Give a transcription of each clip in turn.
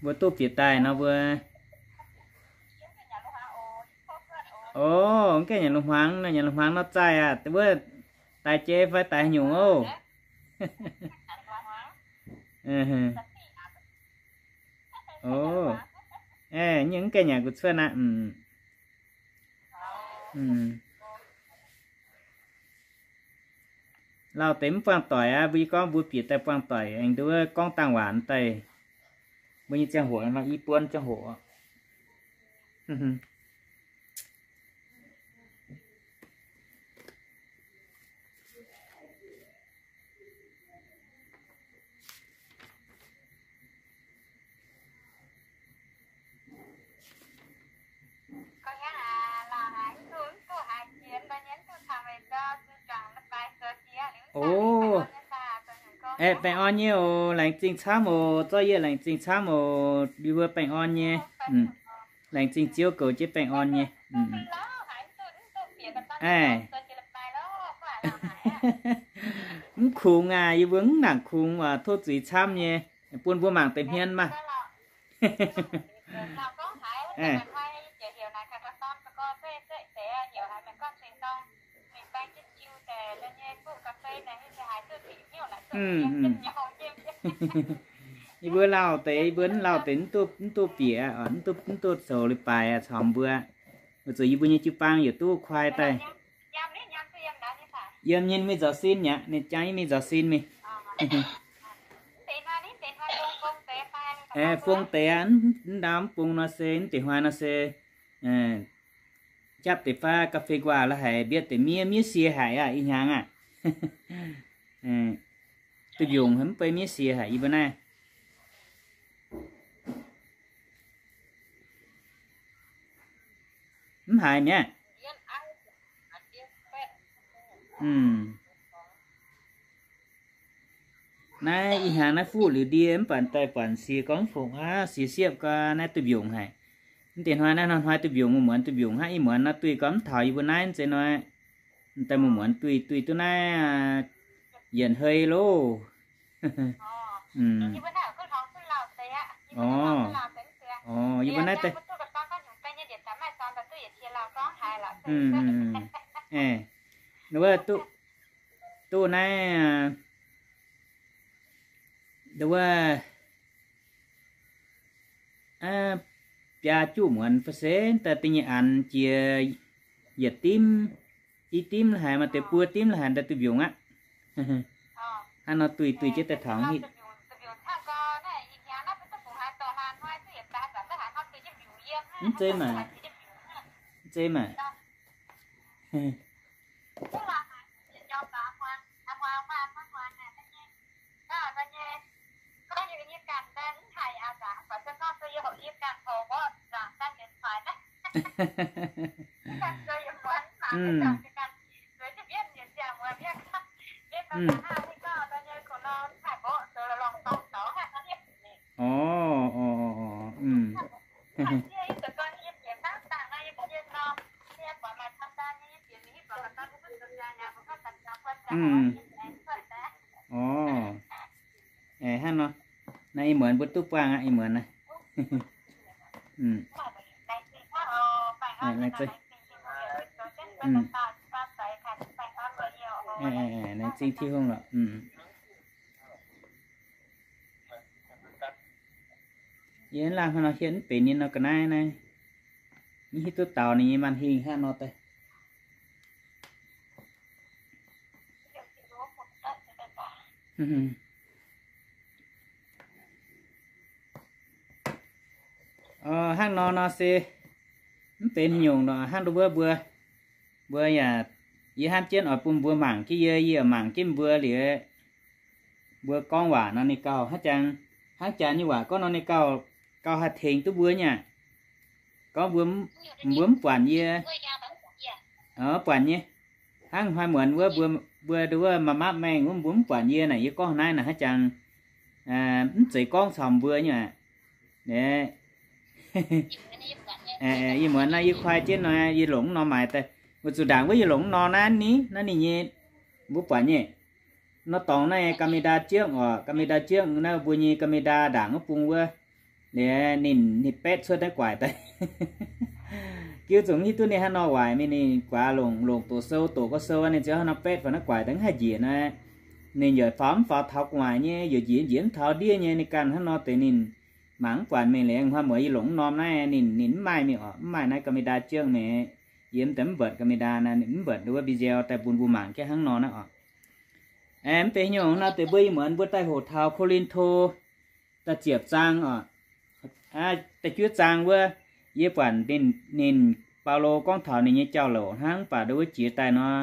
Mbuo duqv bieqc daaih nor mbuo, o, mv gaengh nyanc lungh hmuangx nor, nyanc lungh hmuangx nor zaih aqv. Wuov daaih jai fai daaih haaix nyungc oc? O, nyungc mv gaengh nyanc gu'cuotv aqv. Lauh deix mv buangh doic aqv. Mbuo yie gorngv mbuo bieqc daaih buangh doic aengx nduov gorngv dangh waac daaih, mbuo nyei ziangh hoc nor i buonv ziangh hoc. O, aeqv, baengh orn nyei oc. Laengz zingh camv oc. Zorqv yie laengz zingh camv oc. Yie mbuo baengh orn nyei. Laengz zingh Ziouv goux jienv baengh orn nyei. Aeqv, mv kungx aqv. Yie mbuo mv nangc kungx, tov zuiz camv nyei. Bun mbuo mangc deix hmien maah. Yie mbuo lauh deix, yie mbuo lauh deix mv duqv, mv duqv bieqc, mv duqv, mv duqv zoux leiz-baaix camv mbuo. Weic zuqc yie mbuo nyei jiu-baang yietc duqv kuaai daaih. Yiem nyei mingh nzauc sin mi'aqv, ninh jangx yie mingh nzauc sin mingh. Fong deix aqv, mv ndau mv bung nor se, mv deix hnoi nor se, japv deix faav ga'fei nquaah la'haic mbietv deix miev, miev sie haic aqv, ih hnyangx aqv. Duih mbiungc mv bei miev sie haic yie mbuo naaiv. Mv haiz mi'aqv. Naaiv ih hnyangx naaiv fuqv liuz ndie mv baac daaih buatc siex gorngv fongc aqv, siex siepv gau naaiv duih mbiungc haic. Mv deix hnoi naaiv hnoi-hnoi duih mbiungc, muonz duih mbiungc hnangv. Ih muonz nor duih gorngv mv taux yie mbuo naaiv zeiz nor, daaih muonz duih, duih duqv naaiv yienc hei loh. Orv, orv, yie mbuo naaiv daaih, wuov duqv naaiv, wuov biaa juqv muonz fai se daaih da'nyeic anx jiex yietc dimv, i dimv la'haic maaih deix buo dimv la'haic daaih duih mbiungc aqv. Hnangv nor duih duih jienv daaih taux hitv. Mv zeiz maah, mv zeiz maah. Orv, orv, orv, orv. Orv, hnangv nor, naaiv ih muonz mbuo duqv buangh aqv, ih muonz naaiv. Laengz zingh Tin-Hungh lorqc. Yie laanh hnangv nor hietv mv benx ninh nor ga'naaiv naaiv, mv hiuv duqv daux ninh nyei màn hình hnangv nor daaih. Hnangv nor nor se mv benx haaix nyungc nor, hnangv nduov mbuo, mbuo yaac, yie hnamv jienv oix bun mbuo mangc jienv yie, yie mangc jienv mbuo liuz, mbuo gorngv waac nor ninh gauh hnangv jangx, hnangv jaax nyei waac gorngv nor ninh gauh, gauh haih tengx duqv mbuo nyei aqv. Gorngv mbuo, mbuo mv buatc yie, buatc nyei. Hnangv hnoi muonz wuov mbuo, mbuo nduov wuov mapv mapv maengh wuov mbuo mv buatc yie naaic, yie gorngv naaiv naaic hnangv jangx mv zeiz gorngv caux mbuo nyei aqv. Ih muonz naaiv yie kuaai jienv nor, yie longc mv nor maaiz daaih. Weic zuqc ndaangc wuov yie longc mv nor naaiv ni, naaiv ninh nyei, mbuo buatc nyei. Nor dorngx naaiv camera jienv oc, camera jienv naaiv mbuo nyei camera ndaangc wuov bung wuov. Liuz ninh, ninh betv cuotv naaiv guaaic daaih. Giuv zuqc hiuv duqv ninh hnangv nor waaic mingh, ninh guaax longc, longc doqc sou, doqc gau sou, ninh ziouc hnangv nor betv faaux naaiv guaaic daaih, mv haih njiec nor. Ninh yaac faaux mv faaux taux gu'nguaaic nyei, yaac njiec njiec mv taux ndiev nyei. Ninh ganh hnangv nor deix ninh mangc mv buatc mingh. Liuz hnoi muoz yie longc mv norm naaiv, ninh, ninh mv maaih mingh oc, mv maaih naaiv ga'mei ndaa jienv mingh. Yie mv deix mv mbetc ga'mei ndaa naaiv, ninh mv mbetc nduov video daaih bun mbuo mangc jienv hnangv nor naaiv oc. Mv benx nyungc nor deix mbuo ih muonz mbuo daaih hoqc taux Ko^lin^to da'ziepc zaang oc. Da'juov zaang wuov, yie buatc ninh, ninh, Baulo gorngv taux ninh nyei jauv-louc hnangv, mv baac nduov wuov jiex daaih nor,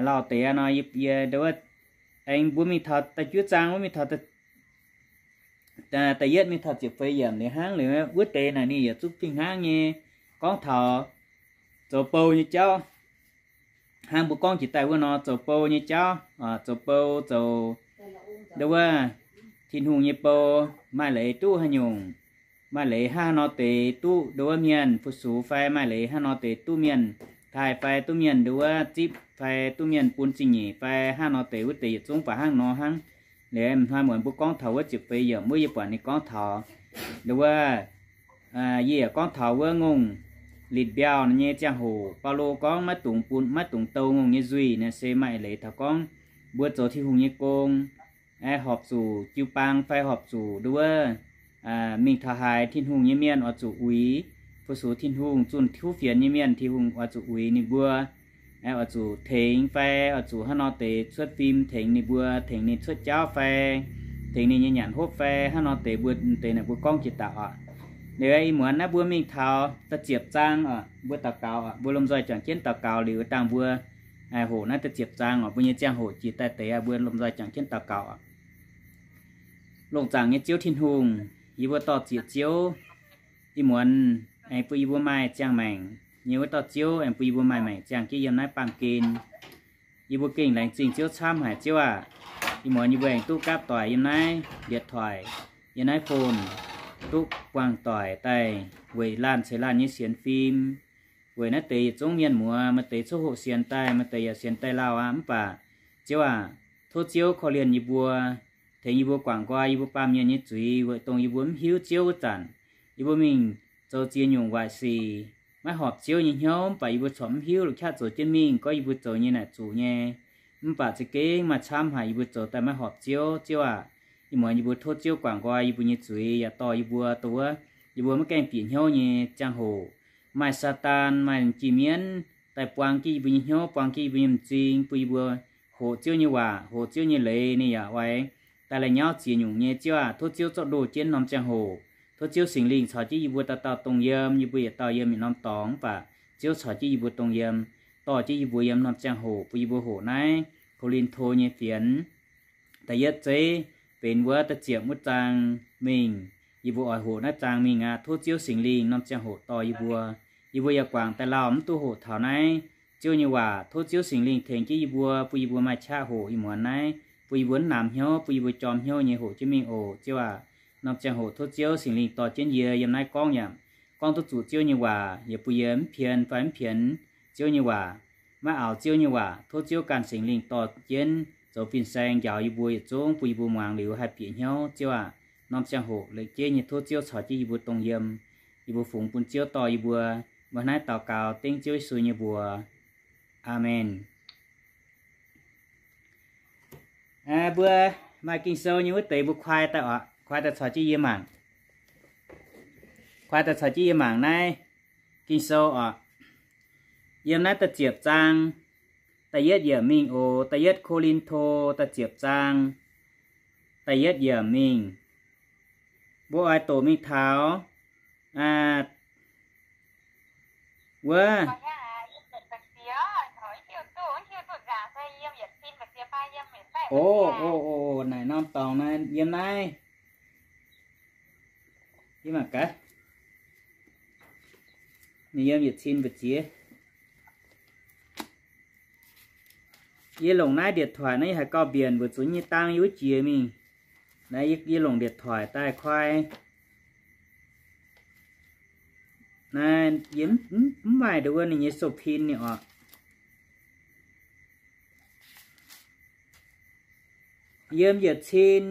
lauh deix nor, yie, yie nduov wuov, aengx mbuo mingh taux da'juov zaang wuov, mingh taux da'yietv mingh taux ziepc feix yiemc liuz hnangv. Liuz wuov deix naaic ninh yaac zungv fih hnangv nyei gorngv taux zoux bou nyei jauv. Hnangv mbuo gorngv jiex daaih wuov nor, zoux bou nyei jauv, zoux bou, zoux nduov wuov Tin-Hungh nyei bou, maaih leiz duqv haaix nyungc, maaih leiz hnangv haaix nor deix duqv nduov wuov mienh fu-sux fai maaih leiz hnangv haaix nor deix duqv mienh taaih fai duqv mienh nduov wuov zipv fai duqv mienh bun zingh nyeic fai hnangv haaix nor deix, wuov deix yietc zungv baac hnangv nor hnangv. Liuz hnoi muonz mbuo gorngv taux wuov ziepc feix yiemc wuov, yie buatc ninh gorngv taux nduov wuov, yie yaac gorngv taux wuov ngongh litc mbiauh nyei ziangh hoc. Baulo gorngv maiv dungx bun, maiv dungx dou ngongh nyei nzuih naaic se maaih leiz taux gorngv mbuo zoux Tin-Hungh nyei gong, horpc zuqc jiu-baang fai horpc zuqc nduov wuov mingh taux haaix Tin-Hungh nyei mienh oix zuqc uix. Fu-sux Tin-Hungh, zunh kuv fienx nyei mienh Tin-Hungh oix zuqc uix ninh mbuo, oix zuqc tengx fai oix zuqc hnangv nor deix cuotv fim tengx ninh mbuo, tengx ninh cuotv jauv fai tengx ninh nyei nyanc hopv fai hnangv nor deix, mbuo deix naaic mbuo gorngv jiex daaih oc. Liuz ih muonz naaiv mbuo mingh taux da'ziepc zaang oc, mbuo daux gaux oc, mbuo lomh nzoih juangc jienv daux gaux liuz dangh mbuo hoqc naaiv da'ziepc zaang oc. Mbuo nyei ziangh hoc jiex daaih deix, mbuo lomh nzoih juangc jienv daux gaux oc. Longc zaangc nyei Ziouv Tin-Hungh, yie mbuo dor-ziec Ziouv, ih muonz aengx bun yie mbuo maaih ziangh maengc nyei wuov dauh Ziouv, aengx bun yie mbuo maaih maengc ziangh jienv yiem naaiv baamh gen. Yie mbuo gengh laengz zingh Ziouv camv haic, Ziouv aah! Ih muonz yie mbuo aengx duqv gapv doic yiem naaiv điện thoại, yiem naaiv phone, duqv buangh doic daaih weic laanh ceix laanh nyei sienx fim, weic naaiv deix yietc zungv mienh muoz, maaih deix coqv hoqc sienx daaih, maaih deix yaac sienx daaih lauh aqv. Mv baac Ziouv aah! Tov Ziouv korv-lienh yie mbuo, tengx yie mbuo guangc nqoi yie mbuo baamh mienh nyei zuiz, weic dongh yie mbuo mv hiuv Ziouv wuov zanc, yie mbuo mingh zoux ziex nyungc waaic sic, maiv horpc Ziouv nyei hnyouv, mv baac yie mbuo corc mv hiuv, longc qaqv zoux jienv mingh, gorngv yie mbuo zoux nyei naaic zuqc nyei. Mv baac za'gengh maaih camv haic yie mbuo zoux daaih maiv horpc Ziouv. Ziouv aah! Ih muonz yie mbuo tov Ziouv guangc nqoi yie mbuo nyei zuiz, yaac dorh yie mbuo dongh wuov yie mbuo maiv gaengh bieqc hnyouv nyei ziangh hoc, maaih Saadaan, maaih jiex-mienv daaih buang jienv yie mbuo nyei hnyouv, buang jienv yie mbuo nyei m'zing, bun yie mbuo hoqc Ziouv nyei waac, hoqc Ziouv nyei leiz, ninh yaac oix daaih la'nyauv ziex nyungc nyei. Ziouv aah! Tov Ziouv zorqv ndoh jienv norm ziangh hoc. Tov Ziouv Singx Lingh caux jienv yie mbuo dauh dauh dongh yiem, yie mbuo yietc dauh yiem yietc norm dorngx, mv baac Ziouv caux jienv yie mbuo dongh yiem, dorh jienv yie mbuo yiem norm ziangh hoc, bun yie mbuo hoqc naaiv Ko^lin^to nyei fienx da'yietv zeiv benx wuov da'ziepc wuov zaang mingh. Yie mbuo oix hoqc naaiv zaang mingh aqv. Tov Ziouv Singx Lingh norm ziangh hoc dorh yie mbuo. Yie mbuo yaac guangc daaih lauh mv duqv hoqc taux naaiv Ziouv nyei waac. Tov Ziouv Singx Lingh tengx jienv yie mbuo, bun yie mbuo maaih qaqv hoqc ih muonz naaiv, bun yie mbuo mv namx hnyouv, bun yie mbuo jorm hnyouv nyei hoqc jienv mingh oc, Ziouv aah! Norm ziangh hoc tov Ziouv Singx Lingh dorh jienv yie yiem naaiv gorngv yaac gorngv duqv zuqc Ziouv nyei waac, yaac bun yie mv pien fai mv pienx Ziouv nyei waac, maiv aaux Ziouv nyei waac. Tov Ziouv ganh Singx Lingh dorh jienv zoux fin-saeng njaaux yie mbuo yietc zungv, bun yie mbuo muangx liuz haih bieqc hnyouv, Ziouv aah! Norm ziangh hoc lengc jeiv nyei tov Ziouv caux jienv yie mbuo dongh yiem. Yie mbuo fungx bun Ziouv dorh yie mbuo. Mbuo hnangv naaiv daux gaux dengv Ziouv Yesu nyei mbuox. Aamen. Mbuo maaih Ging-Sou nyei wuov deix mbuo kuaai daaih oc. Kuaai daaih caux jienv yie mangc. Kuaai daaih caux jienv yie mangc naaiv Ging-Sou oc. Yiem naaiv da'ziepc zaang da'yietv yiemc mingh oc. Da'yietv Ko^lin^to da'ziepc zaang da'yietv yiemc mingh. Mbuo oix doqc mingh taux wuov O, o, o, naaic norm dorngx naaiv yiem naaiv. Yie mangc gaax, ninh yiem yietc cin mbu'ziex. Yie longc naaiv điện thoại naaiv yie haiz gauh mbienc mbuo zunv nyei dang yie wuov jiex mingh. Naaiv yie longc điện thoại daaih kuaai. Naaiv yie mv maaih nduov wuov ninh nyei sou pin ninh oc. Yiem yietc cin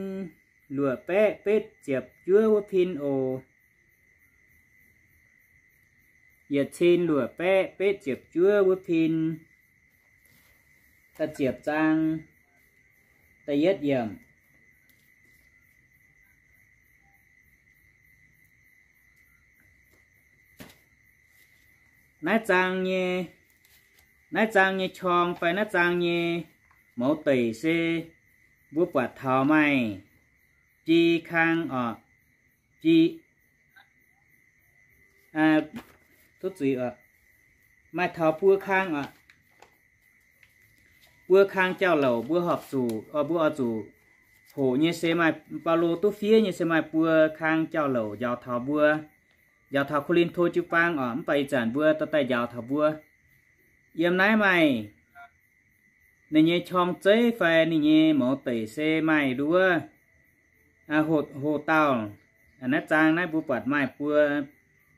luoqc baeqv betv ziepc juov wuov pin oc. yietc cin luoqc baeqv betv ziepc juov wuov pin, da'ziepc zaang, da'yietv yiemc. Naaiv zaang nyei, naaiv zaang nyei qorng fai naaiv zaang nyei mouz deic se mbuo buatc taux maaih biei kang oc, biei, duqv zuiz oc, maaih taux buo kang oc. Buo kang jauv-louc mbuo horpc zuqc, mbuo oix zuqc hoqc nyei se maaih, Baulo duqv fiev nyei se maaih buo kang jauv-louc njaaux taux mbuo, njaaux taux Ko^lin^to jiu-baang oc. Mv baac ih zanc mbuo dorh daaih njaaux taux mbuo. Yiem naaiv maaih ninh nyei qorng zeiv fai ninh nyei mouz deic se maaih nduov, hoh dauh, naaiv zaang naaiv mbuo buatc maaih buo,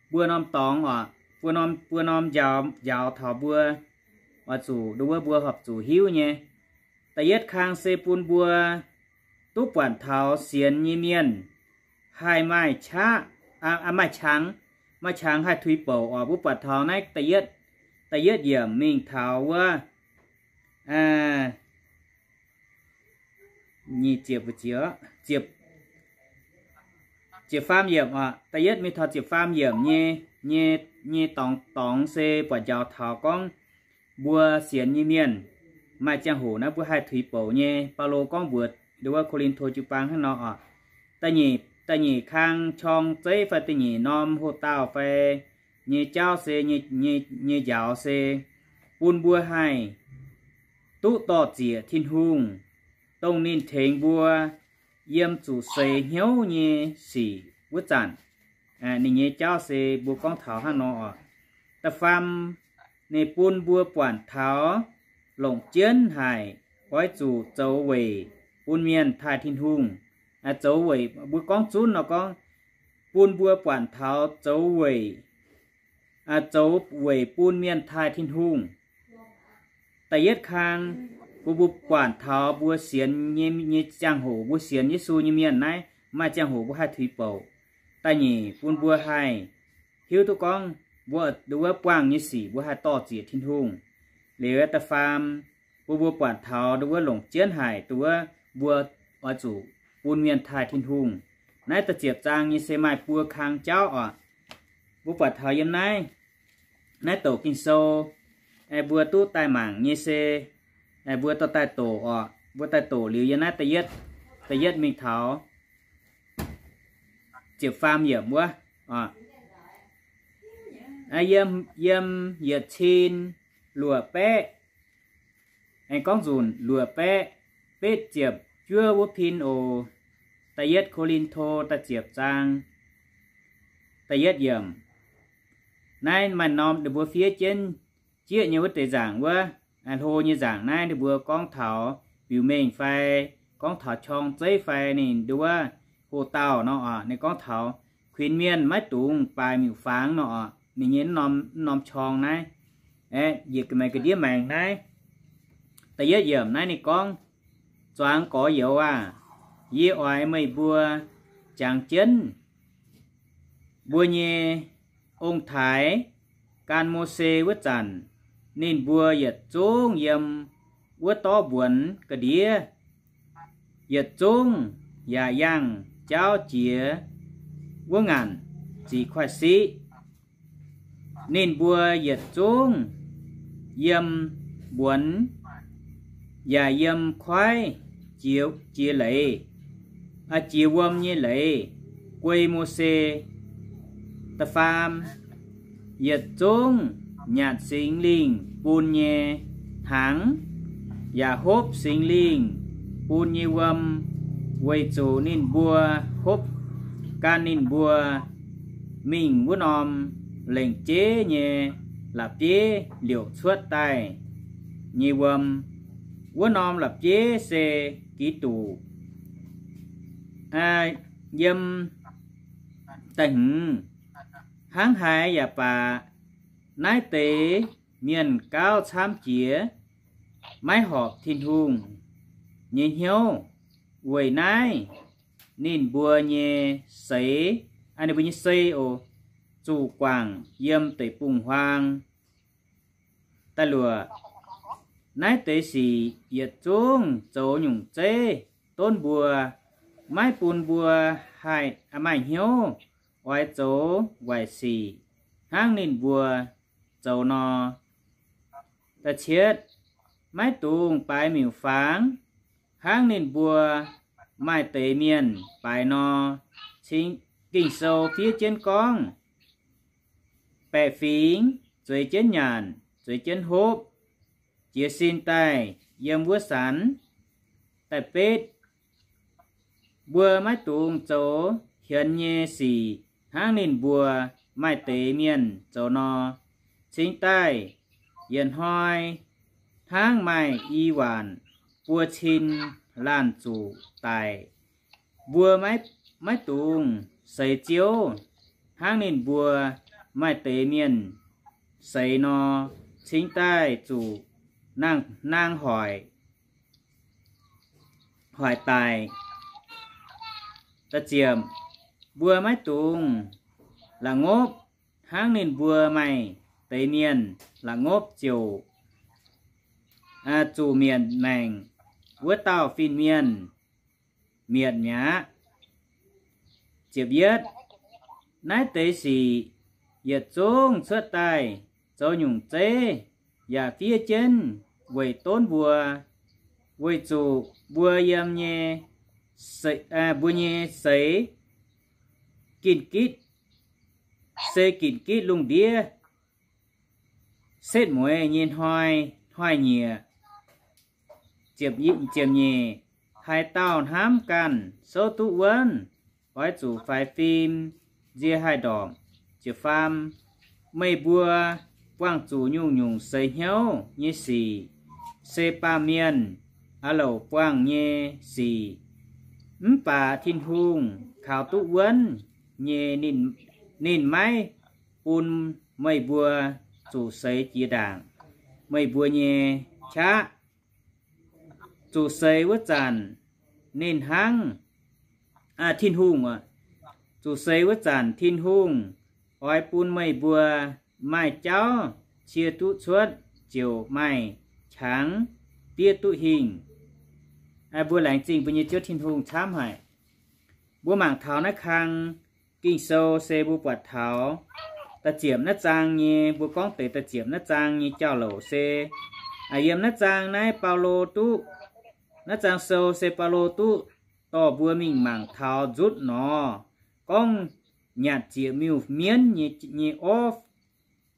mbuo norm dorngx oc, mbuo norm, mbuo norm njaaux, njaaux taux mbuo, oix zuqc nduov mbuo horpc zuqc hiuv nyei. Da'yietv kang se bun mbuo duqv buatc taux sienx nyei mienh haih maaih qaqv, maaih qangx, maaih qangx haih tuix bouc oc. Mbuo buatc taux naaiv da'yietv, da'yietv yiemc mingh taux wuov nyic ziepc, ziepc, ziepc faam yiemc oc. Da'yietv mingh taux ziepc faam yiemc nyei, nyei, nyei dorngx, dorngx se buatc njaaux taux gorngv mbuo sienx nyei mienh maaih ziangh hoc naaiv mbuo haih tuix bouc nyei. Baulo gorngv mbuox nduov Ko^lin^to jiu-baang hnangv nor oc. Da'nyeic, da'nyeic kang qorng zeiv fai da'nyeic norm hoh dauh fai nyei jauv se, nyei, nyei njaaux se bun mbuo haih duqv dor-ziec Tin-Hungh, dongh ninh tengx mbuo yiem zuqc seix hnyouv nyei sic wuov zanc. Ninh nyei jauv se mbuo gorngv taux hnangv nor oc. Da'faam, ninh bun mbuo buatc taux longc jienv haic oix zuqc zoux weic bun mienh taaih Tin-Hungh. Zoux weic mbuo gorngv zunv nor gorngv bun mbuo buatc taux zoux weic, zoux weic bun mienh taaih Tin-Hungh. Da'yietv kang, bun mbuo buatc taux mbuo sienx nyei, nyei ziangh hoc, mbuo sienx Yesu nyei mienh naaiv maaih ziangh hoc mbuo haih tuix bouc. Da'nyeic, bun mbuo haih hiuv duqv gorngv mbuo nduov buangh nyei sic mbuo haih dor-ziec Tin-Hungh. Liuz da'faam, bun mbuo buatc taux nduov longc jienv haic nduov mbuo oix zuqc bun mienh taaih Tin-Hungh. Naaiv da'ziepc zaang nyei se maaih buo kang jauv oc. Mbuo buatc taux yiem naaiv, naaiv douc Ging-Sou, mbuo duqv daaih mangc nyei se, mbuo dorh daaih doqc oc. Mbuo daaih doqc liuz yiem naaiv da'yietv, da'yietv mingh taux ziepc faam yiemc wuov oc. Yiem, yiem yietc cin luoqc baeqv, aengx gorngv nzunc luoqc baeqv betv ziepc juov wuov pin oc. Da'yietv Ko^lin^to da'ziepc zaang, da'yietv yiemc. Naaiv maaih norm ninh mbuo fiev jienv jieqv nyei wuov deix nzaangc wuov, hlo nyei nzaangc naaiv ninh mbuo gorngv taux biux mengh fai gorngv taux qorng zeiv fai ninh nduov hoh dauh nor oc. Ninh gorngv taux kuinx mienh maiv dungx baaix miuc-fangx nor oc. Ninh nyei norm, norm qorng naaiv, aeqv, yietc ga'maeqc ga'ndiev maengx naaiv, da'yietv yiemc naaiv ninh gorngv, Zuangx gorx-youz aah! Yie oix meih mbuo jangx jienv mbuo nyei ong-taaix gan Mose wuov zanc, ninh mbuo yietc zungv yiem wuov dorv mbuonx ga'ndiev, yietc zungv yaac yangh jauv jiex wuov ngaanc ziqc koiv-siqv. Ninh mbuo yietc zungv yiem mbuonx yaac yiem koiv jiex, jiex leiz, jiex wuom nyei leiz guei Mose. Da'faam, yietc zungv nyanc Singx Lingh bun nyei hnaangx, yaac hopv Singx Lingh bun nyei wuom, weic zuqc ninh mbuo hopv gan ninh mbuo mingh wuov norm lengc jeiv nyei la'bieiv liouc cuotv daaih nyei wuom. Wuov norm la'bieiv se Giduc. Yiem da'hmz, hnangv haaix yaac baac, naaiv deix mienh gauh camv jiex, maiv horpc Tin-Hungh nyei hnyouv. Weic naaiv ninh mbuo nyei seix, ninh mbuo nyei sei oc, zuqc guangc yiem deic-bung-huaang. Da'luoqc, naaiv deix sic yietc zungv zoux nyungc zeiv donv mbuo, maiv bun mbuo haih maaih hnyouv oix zoux waaic sic hnangv ninh mbuo zoux nor. Da'cietv, maiv dungx baaix miuc-fangx hnangv ninh mbuo maaih deix mienh baaix nor. Cing Ging-Sou fiev jienv gorngv, baeqc fingx zueiz jienv nyanc, zueiz jienv hopv, jiez sin daaih yiem wuov sanx. Da'betv, mbuo maiv dungx zoux hienx nyei sic hnangv ninh mbuo maaih deix mienh zoux nor. Cingx daaih yietc hnoi hnangv maaih i waanc buo cin laanh zuqc daic, mbuo maiv, maiv dungx seix Ziouv hnangv ninh mbuo maaih deix mienh seix nor. Cingx daaih zuqc naang, naang hoic, hoic daic. Da'ziepc, mbuo maiv dungx la'ngopv hnangv ninh mbuo maaih deix mienh la'ngopv ziouc zuqc mietc maengc wuov dauh fin-mienh mietc mi'aqv. Ziepc yietv, naaiv deix sic yietc zungv cuotv daaih zoux nyungc zeiv yaac fiev jienv weic donv mbuo, weic zuqc mbuo yiem nyei, mbuo nyei seix ginv gitv, se ginv gitv lungh ndiev setv mueiz nyei hnoi, hnoi-nyieqc. Ziepc nyeic, haaix dauh hnamv ganh souv duqv wuonv, oix zuqc faix fim nzie haih ndorpc. Ziepc faam, meih mbuo buangh zuqc nyungc-nyungc seix hnyouv nyei sic, se baamh mienh a'louc buangh nyei sic. Mv baac Tin-Hungh kaux duqv wuonv nyei, ninh, ninh maiv bun meih mbuo zuqc seix jiex ndaangc meih mbuo nyei qaqv. Zuqc seix wuov zanc ninh hnangv, Tin-Hungh, zuqc seix wuov zanc Tin-Hungh oix bun meih mbuo maaih jauv cie duqv cuotv ziouc maaih qangx diev duqv hingh. Mbuo laengz zingh mbuo nyei Ziouv Tin-Hungh camv haic. Mbuo mangc taux naaiv kang Ging-Sou se mbuo buatc taux da'ziepc naaiv zaang nyei, mbuo gorngv deix da'ziepc naaiv zaang nyei jauv-louc se, yiem naaiv zaang naaiv Baulo duqv, naaiv zaang sou se Baulo duqv dorh mbuo mingh mangc taux nzutv nor, gorngv nyanc ziec miuc-mienv nyei, nyei orv,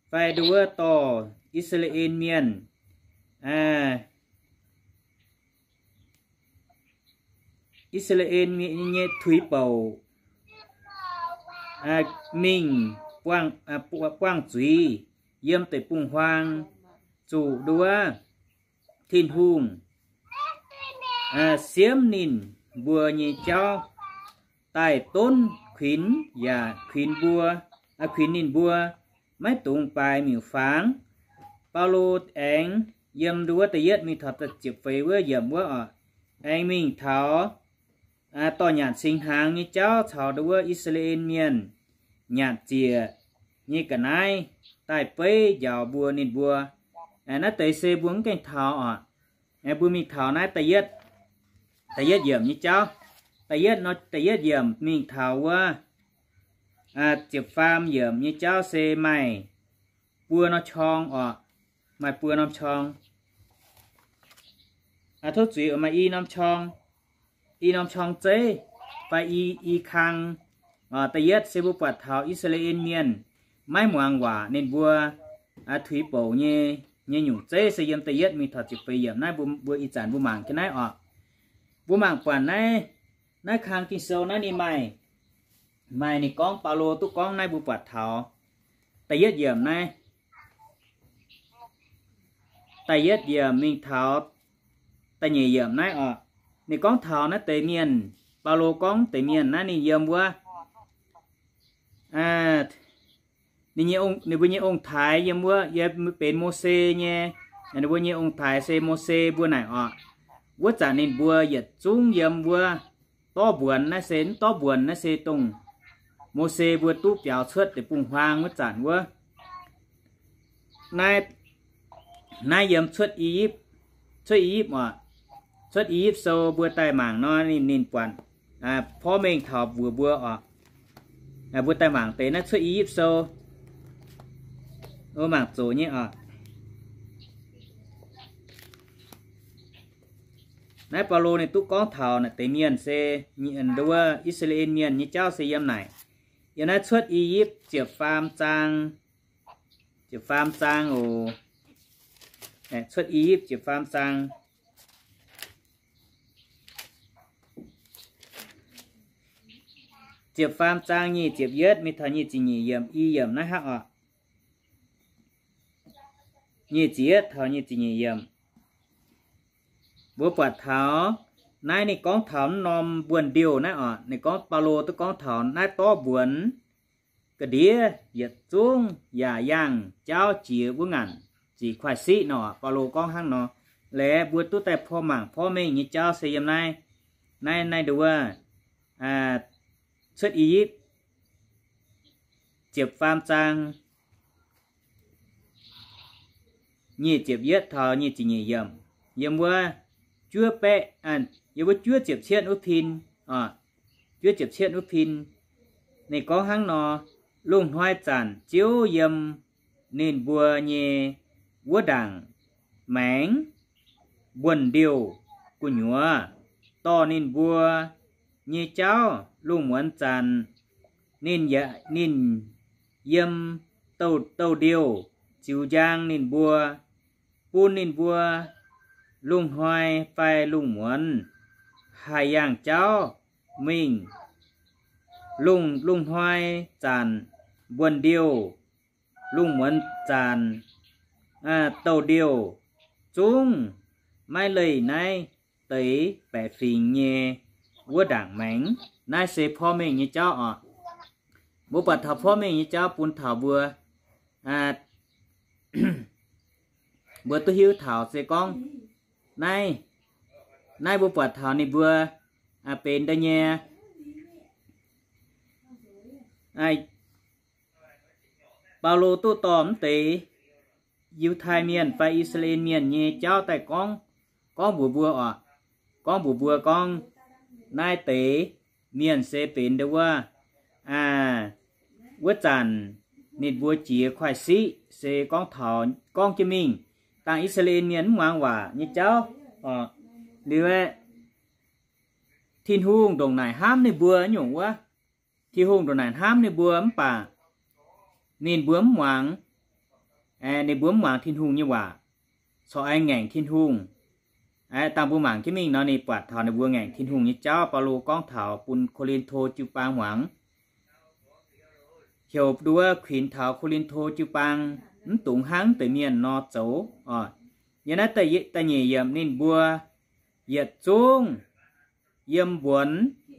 fai nduov dorh I^saa^laa^en Mienh, I^saa^laa^en Mienh nyei tuix bouc mingh buangh zuiz yiem deic-bung-huaang, zuqc nduov Tin-Hungh siemv ninh mbuo nyei jauv daaih donv kuinx yaac kuinx mbuo, kuinx ninh mbuo maiv dungx baaix miuc-fangx. Baulo aengx yiem nduov da'yietv mingh taux da'ziepc feix wuov yiemc wuov oc, aengx mingh taux dorh nyanc singx hnaangx nyei jauv caux nduov I^saa^laa^en Mienh nyanc ziec nyei ga'naaiv daaih beiv njaaux mbuo ninh mbuo. Naaiv deix se mbuo mv gaengh taux oc. Mbuo mingh taux naaiv da'yietv, da'yietv yiemc nyei jauv. Da'yietv nor, da'yietv yiemc mingh taux wuov ziepc faam yiemc nyei jauv se maaih buo norm qorng oc. Maaih buo norm qorng. Tov zuiz, maaih i norm qorng, i norm qorng zeiv fai i, i kang. Da'yietv se mbuo buatc taux I^saa^laa^en Mienh maiv muangx waac ninh mbuo tuix bouc nyei, nyei nyungc zeiv se yiem da'yietv mingh taux ziepc feix yiemc naaiv. Mbuo, mbuo ih zanc mbuo mangc jienv naaiv oc. Mbuo mangc buatc naaiv, naaiv kang Ging-Sou naaiv ninh maaih, maaih ninh gorngv, Baulo duqv gorngv naaiv mbuo buatc taux da'yietv yiemc naaiv. Da'yietv yiemc mingh taux da'nyeic yiemc naaiv oc. Ninh gorngv taux naaiv deix mienh, Baulo gorngv deix mienh naaiv ninh yiem wuov ninh nyei ong, ninh mbuo nyei ong-taaix yiem wuov, yiem benx Mose nyei, ninh mbuo nyei ong-taaix se Mose mbuo naaic oc. Wuov zanc ninh mbuo yietc zungv yiem wuov dorv mbuonx naaiv se, mv dorv mbuonx naaiv se dongh Mose mbuo duqv biaux cuotv deic-bung-huaang wuov zanc wuov. Naaiv, naaiv yiem Cuotv I^yipv, Cuotv I^yipv oc, Cuotv I^yipv Sou mbuo daaih mangc nor, ninh, ninh buatc porv mengh taux mbuox mbuo oc. Mbuo daaih mangc deix naaiv Cuotv I^yipv Sou, mbuo mangc zoqc nyei oc. Naaiv Baulo ninh duqv gorngv taux naaiv deix mienh se, nduov, I^saa^laa^en Mienh nyei jauv se yiem naaic. Yiem naaiv Cuotv I^yipv ziepc faam zaang, ziepc faam zaang oc. Cuotv I^yipv ziepc faam zaang, ziepc faam zaang nyic ziepc yietv mingh taux nyic ziepc nyeic yiemc, i yiemc naaiv hnangv oc. Nyic ziepc yietv taux nyic ziepc nyeic yiemc. Mbuo buatc taux naaiv ninh gorngv taux mv norm mbuonx-ndiouh naaiv oc. Ninh gorngv, Baulo duqv gorngv taux naaiv dorv mbuonx ga'ndiev yietc zungv yaac yangh jauv jiex wuov ngaanc ziqc kuaaiv siqv nor. Baulo gorngv hnangv nor. Laeh mbuo duqv daaih porv mangc porv mengh nyei jauv se yiem naaiv, naaiv, naaiv nduov, Cuotv I^yipv ziepc faam zaang nyic ziepc yietv taux nyic ziepc nyeic yiemc. Yiem wuov juov baeqv, yiem wuov juov ziepc cietv wuov pin, juov ziepc cietv wuov pin, ninh gorngv hnangv nor, Lungh hnoi zanc Ziouv yiem ninh mbuo nyei wuov ndaangc maengx mbuonx-ndiouh gu'nyuoz dorh ninh mbuo nyei jauv. Lungh muonz zanc ninh, ninh yiem douh, douh ndiouh ziux njang ninh mbuo, bun ninh mbuo lungh hnoi fai lungh muonz haih yangh jauv mingh. Lungh, lungh hnoi zanc mbuonx-ndiouh, lungh muonz zanc douh ndiouh zungv maiv leih naaiv deix baeqc fingx nyei wuov ndaangc maengx. Naaiv se porv mengh nyei jauv oc. Mbuo buatc taux porv mengh nyei jauv bun taux mbuo, mbuo duqv hiuv taux se gorngv naaiv, naaiv mbuo buatc taux ninh mbuo benx da'nyeic, Baulo duqv dorh mv deix Yiutai Mienh fai I^saa^laa^en Mienh nyei jauv daaih gorngv, gorngv mbuox mbuo oc. Gorngv mbuox mbuo gorngv naaiv deix mienh se benx da'wuov, wuov zanc ninh mbuo jiex kuaaiv siqv se gorngv taux, gorngv jienv mingh dangh I^saa^laa^en Mienh mv muangx waac nyei jauv oc. Liuz aeqv, Tin-Hungh ndongc naaic hnamv ninh mbuo nyungc wuov. Tin-Hungh ndongc naaic hnamv ninh mbuo mv baac ninh mbuo mv muangx, ninh mbuo mv muangx Tin-Hungh nyei waac, corc aengx ngaengc Tin-Hungh. Dangh mbuo mangc jienv mingh nor ninh buatc taux ninh mbuo ngaengc Tin-Hungh nyei jauv. Baulo gorngv taux bun Ko^lin^to jiu-baang muangx, heuc nduov kuinx taux Ko^lin^to jiu-baang mv dungx hnangv deix mienh nor zoux oc. Yiem naaiv da'nyeic yiemc ninh mbuo yietc zungv yiem mbuonx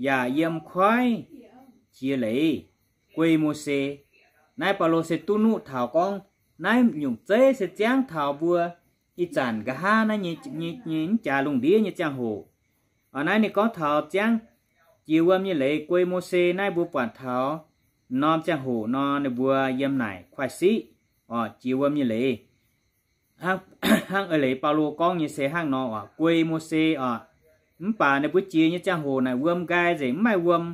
yaac yiem koiv jiex leiz guei Mose. Naaiv Baulo se duqv nuqv taux gorngv naaiv nyungc zeiv se ziangv taux mbuo ih zanc nqa'haav naaiv nyei, nyei, nyei mv jaax lungh ndiev nyei ziangh hoc. Oc, naaiv ninh gorngv taux ziangv jiex wuom nyei leiz guei Mose. Naaiv mbuo buatc taux norm ziangh hoc nor ninh mbuo yiem naaic kuaaiv siqv oc, jiex wuom nyei leiz. Hnangv eix leiz Baulo gorngv nyei se hnangv nor oc, guei Mose oc. Mv baac ninh mbuo jiex nyei ziangh hoc naaic wuom nqaai nzengc, mv maaih wuom,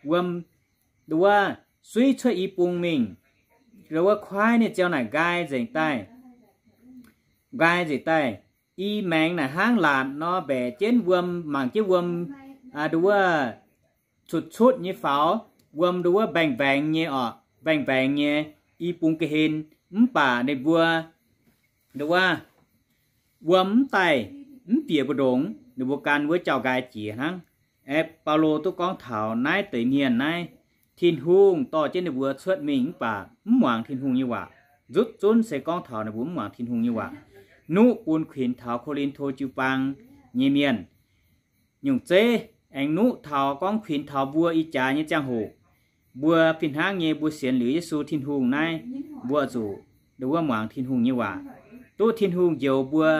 wuom nduov suiv cuotv i bung mingh, nduov kuaaiv ninh ziouc naaic nqaai nzengc daaih, nqaai nzengc daaih. I maengx naaic hnangv laatc nor mbaeqc jienv wuom, mangc jienv wuom nduov cutv-cutv nyei faaux, wuom nduov mbaengx-mbaengx nyei oc, mbaengx-mbaengx nyei i bung ga'hlen. Mv baac ninh mbuo nduov wuom mv daaih, mv bieqc mbu'ndongx, ninh mbuo gan wuov jauv-nqaai jiex hnangv. Aeqv, Baulo duqv gorngv taux naaiv deix mienh naaiv, Tin-Hungh dorh jienv ninh mbuo cuotv mingh mv baac mv muangx Tin-Hungh nyei waac. Nzutv zunv se gorngv taux ninh mbuo mv muangx Tin-Hungh nyei waac. Nuqv bun kuinx taux Ko^lin^to jiu-baang nyei mienh. Nyungc zeiv aengx nuqv taux gorngv kuinx taux mbuo ih jaax nyei ziangh hoc, mbuo fih hnangv nyei mbuo sienx liuz Yesu Tin-Hungh naaiv, mbuo zuqc nduov muangx Tin-Hungh nyei waac, duqv Tin-Hungh njoux mbuo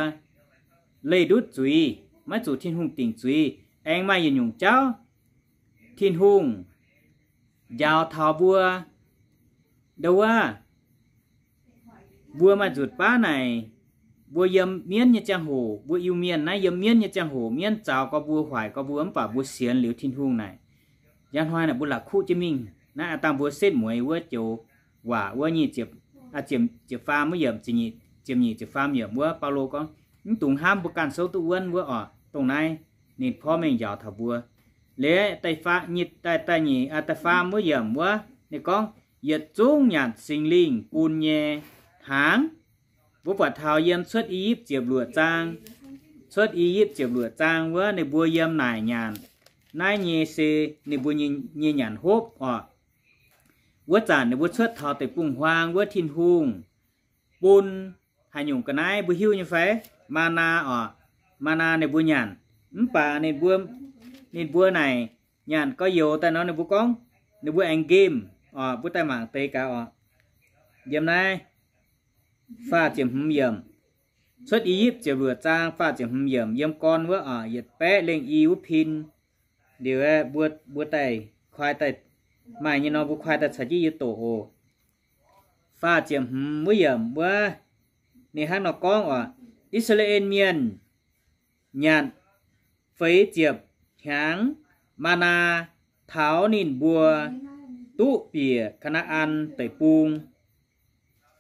leih ndutv zuiz, maiv zuqc Tin-Hungh dingc zuiz. Aengx maaih yietc nyungc jauv, Tin-Hungh njaaux taux mbuo, nduov, mbuo maaih nzutc baav naaic, mbuo yiem mienv nyei ziangh hoc, mbuo Iu-Mienh naaiv yiem mienv nyei ziangh hoc, mienv zaux gorx mbuo, hoic gorx mbuo, mv baac mbuo sienx liuz Tin-Hungh naaic, njang hnoi naaic mbuo la'kuqv jienv mingh. Naaiv aa dangh mbuo setv mueiz wuov joux waac wuov nyic ziepc, ziepc faam wuov yiemc, ziepc nyic ziepc faam yiemc wuov, Baulo gorngv, mv dungx hnamv mbuo ganh souv duqv wuonv wuov oc. Dongh naaiv ninh porv mengh njaaux taux mbuo. Liuz da'faam, da'nyeic, da'faam wuov yiemc wuov ninh gorngv, yietc zungv nyanc Singx Lingh bun nyei hnaangx. Mbuo buatc taux yiem Cuotv I^yipv ziepc luoqc zaang, Cuotv I^yipv ziepc luoqc zaang wuov ninh mbuo yiem naaic nyanc. Naaiv nyei se ninh mbuo nyei nyanc hopv oc. Wuov zanc ninh mbuo cuotv taux deic-bung-huaang wuov, Tin-Hungh bun haaix nyungc ga'naaiv mbuo hiuv nyei fai? Maa^naa oc. Maa^naa ninh mbuo nyanc. Mv baac ninh mbuo naaic nyanc gorx-youz daaih nor ninh mbuo gorngv, ninh mbuo aengx nqemh oc. Mbuo daaih mangc deix gaax oc. Yiem naaiv faah ziepc hmz yiemc, Cuotv I^yipv ziepc luoqc zaang faah ziepc hmz yiemc, yiem gorn wuov oc, yietc baeqv lengh i wuov pin. Liuz mbuo daaih koi daaih, maaih nyei nor mbuo koi daaih caux jienv yie doqc oc. Faah ziepc hmz wuov yiemc wuov, ninh hnangv nor gorngv oc, I^saa^laa^en Mienh nyanc feix ziepc hnyangx maa^naa taux ninh mbuo duqv bieqc Kaa^naa^an Deic-Bung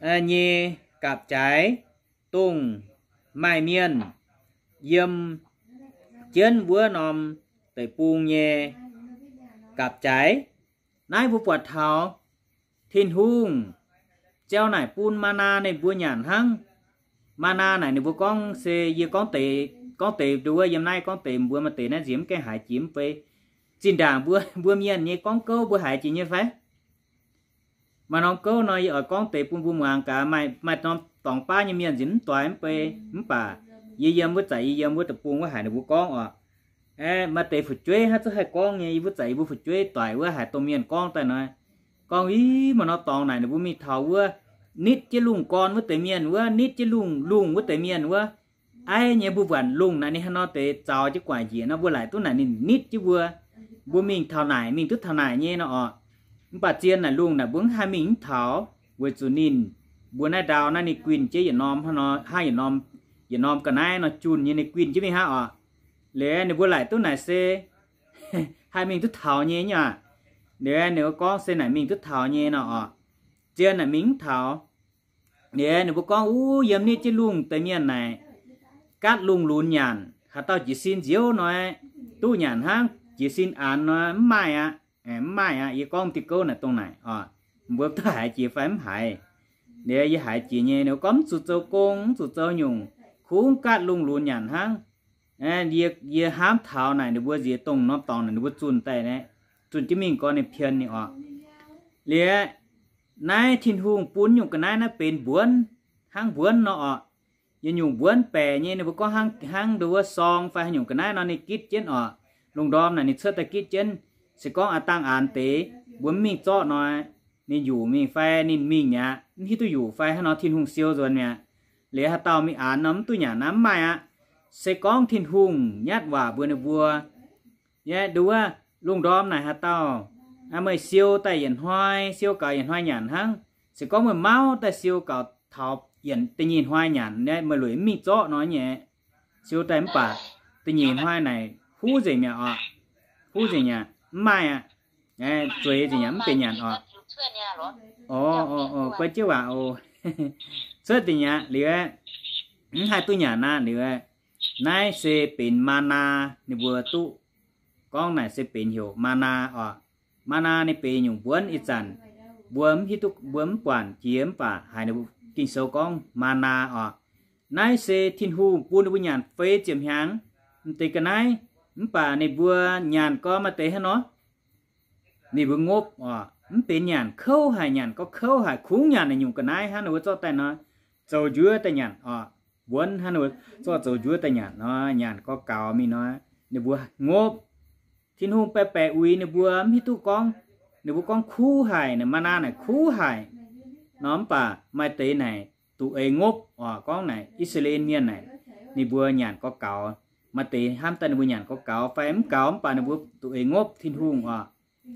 nyei gapv-jaaix, dongh maaih mienh yiem jienv wuov norm deic-bung nyei gapv-jaaix. Naaiv mbuo buatc taux Tin-Hungh ziouc naaic bun maa^naa ninh mbuo nyanc hnangv. Maa^naa naaic ninh mbuo gorngv se, yie gorngv deix, gorngv deix nduov yiem naaiv gorngv deix mbuo maaih deix naaiv nziex mv gaengh haiz jiex mv bei. Zinh ndaangc mbuo, mbuo mienh nyei gorngv gouv mbuo haiz jiex nyei fai? Maaih norm gouv nor yie oix gorngv deix bun mbuo muangx gaax. Maaih, maaih norm dorngx baav nyei mienh nziex mv doix mv bei. Mv baac yie yiem wuov zanc, yie yiem wuov deic-bung wuov haic ninh mbuo gorngv oc. Aeqv, maaih deix fu'jueiv hnangv zungv haih gorngv nyei. Yie wuov zanc yie mbuo fu'jueiv doic wuov haic, dongh mienh gorngv daaih nor, gorngv, Ih, maaih norm dorngx naaic ninh mbuo mingh taux wuov, nitv jienv lungh gorn wuov deix mienh wuov, nitv jienv lungh, lungh wuov deix mienh wuov. Aiv nyei, mbuo buatc lungh naaic ninh haaix nor deix zaux jienv guaic njiec nor, mbuo laaic duqv naaic ninh nitv jienv mbuo. Mbuo mingh taux naaic, mingh duqv taux naaic nyei nor oc. Mv baac zien naaic lungh naaic mbuo mv haih mingh mv taux, weic zuqc ninh, mbuo naaiv ndau naaiv ninh guinh jienv yietc norm hnangv nor, hnangv yietc norm, yietc norm ga'naaiv nor junh nyei, ninh guinh jienv mingh hnangv oc. Liuz ninh mbuo laaic duqv naaic se haih mingh duqv taux nyei nyei aqv. Liuz ninh mbuo gorngv se naaic mingh duqv taux nyei nor oc. Zien naaic mingh mv taux. Liuz ninh mbuo gorngv, Uv, yiem nitv jienv lungh deix mienh naaic, gaatv lungh lunx nyanc, haaix dauh jiez sin nziouv nor duqv nyanc hnangv, jiez sin aanx nor mv maaih aqv. Mv maaih aqv. Yie gorngv diuh gouv naaic dongh naaic oc. Mbuo duqv haiz jiex fai mv haiz? Liuz yie haiz jiex nyei. Ninh mbuo gorngv mv zuqc zoux gong, mv zuqc zoux nyungc, kungx gaatv lungh lunx nyanc hnangv. Yie, yie hnamv taux naaic ninh mbuo nziex dongh norm dorngx naaic ninh mbuo zunh daaih, zunh jienv mingh gorn ninh pien ninh oc. Liuz naaiv Tin-Hungh bun nyungc ga'naaiv naaiv benx mbuonv, hnangv mbuonv nor oc. Yietc nyungc mbuonv baeqc nyei, ninh mbuo gorngv hnangv, hnangv nduov wuov sorng fai haaix nyungc ga'naaiv nor ninh gitv jienv oc. Lungh ndorm naaic ninh cuotv daaih gitv jienv. Se gorngv aa dangh aanx deix, mbuo mv mingh zorqv nor, ninh yuqc mingh fai ninh mingh mi'aqv, mv hiuv duqv yuqc fai hnangv nor Tin-Hungh siou nzuonx mi'aqv. Liuz haaix dauh mingh aanx nor mv duqv nyanc naaiv mv maaih aqv. Se gorngv Tin-Hungh nyatv waac mbuox ninh mbuo, yie nduov wuov, lungh ndorm naaic haaix dauh meih siou daaih yietc hnoi, siou gaux yietc hnoi nyanc hnangv. Se gorngv meih mauv daaih siou gaux taux yietc da'nyeic hnoi nyanc, meih lueic mv mingh zorqv nor nyei. Siou daaih mv baac da'nyeic hnoi naaic huv nzengc mi'aqv oc. Huv nzengc mi'aqv, mv maaih aqv. Zueiz nzengc mi'aqv, mv benx nyanc oc. O, o, o, guai jienv waac oc. Cuotv nzengc mi'aqv liuz, mv haih duqv nyanc aqv liuz. Naaiv se benx maa^naa, ninh mbuo duqv gorngv naaic se benx heuc maa^naa oc. Maa^naa ninh benx nyungc mbuonv ih zanc, mbuo mv hiuv duqv, mbuo mv buatc jiex mv baac haiz ninh mbuo Ging-Sou gorngv maa^naa oc. Naaiv se Tin-Hungh bun ninh mbuo nyanc feix ziepc hnyangx m'deix ga'naaiv, mv baac ninh mbuo nyanc gorn maaih deix hnangv nor, ninh mbuo ngopv oc, mv benx nyanc, kouv haic, nyanc gorx kouv haic, kungx nyanc naaic nyungc ga'naaiv hnangv ninh mbuo zorqv daaih nor, zoux njuov daaih nyanc oc. Mbuonv hnangv ninh mbuo zorqv zoux njuov daaih nyanc nor, nyanc gorx gaux mingh nor, ninh mbuo ngopv. Tin-Hungh baeqc baeqc uix ninh mbuo, mv hiuv duqv gorngv, ninh mbuo gorngv kuv haic, naaic maa^naa naaic kuv haic nor, mv baac maaih deix naaic duqv eix ngopv oc. Gorngv naaic I^saa^laa^en Mienh naaic, ninh mbuo nyanc gorx gaux, maaih deix hnamv daaih ninh mbuo nyanc gorx gaux fai mv gaux, mv baac ninh mbuo duqv eix ngopv Tin-Hungh oc.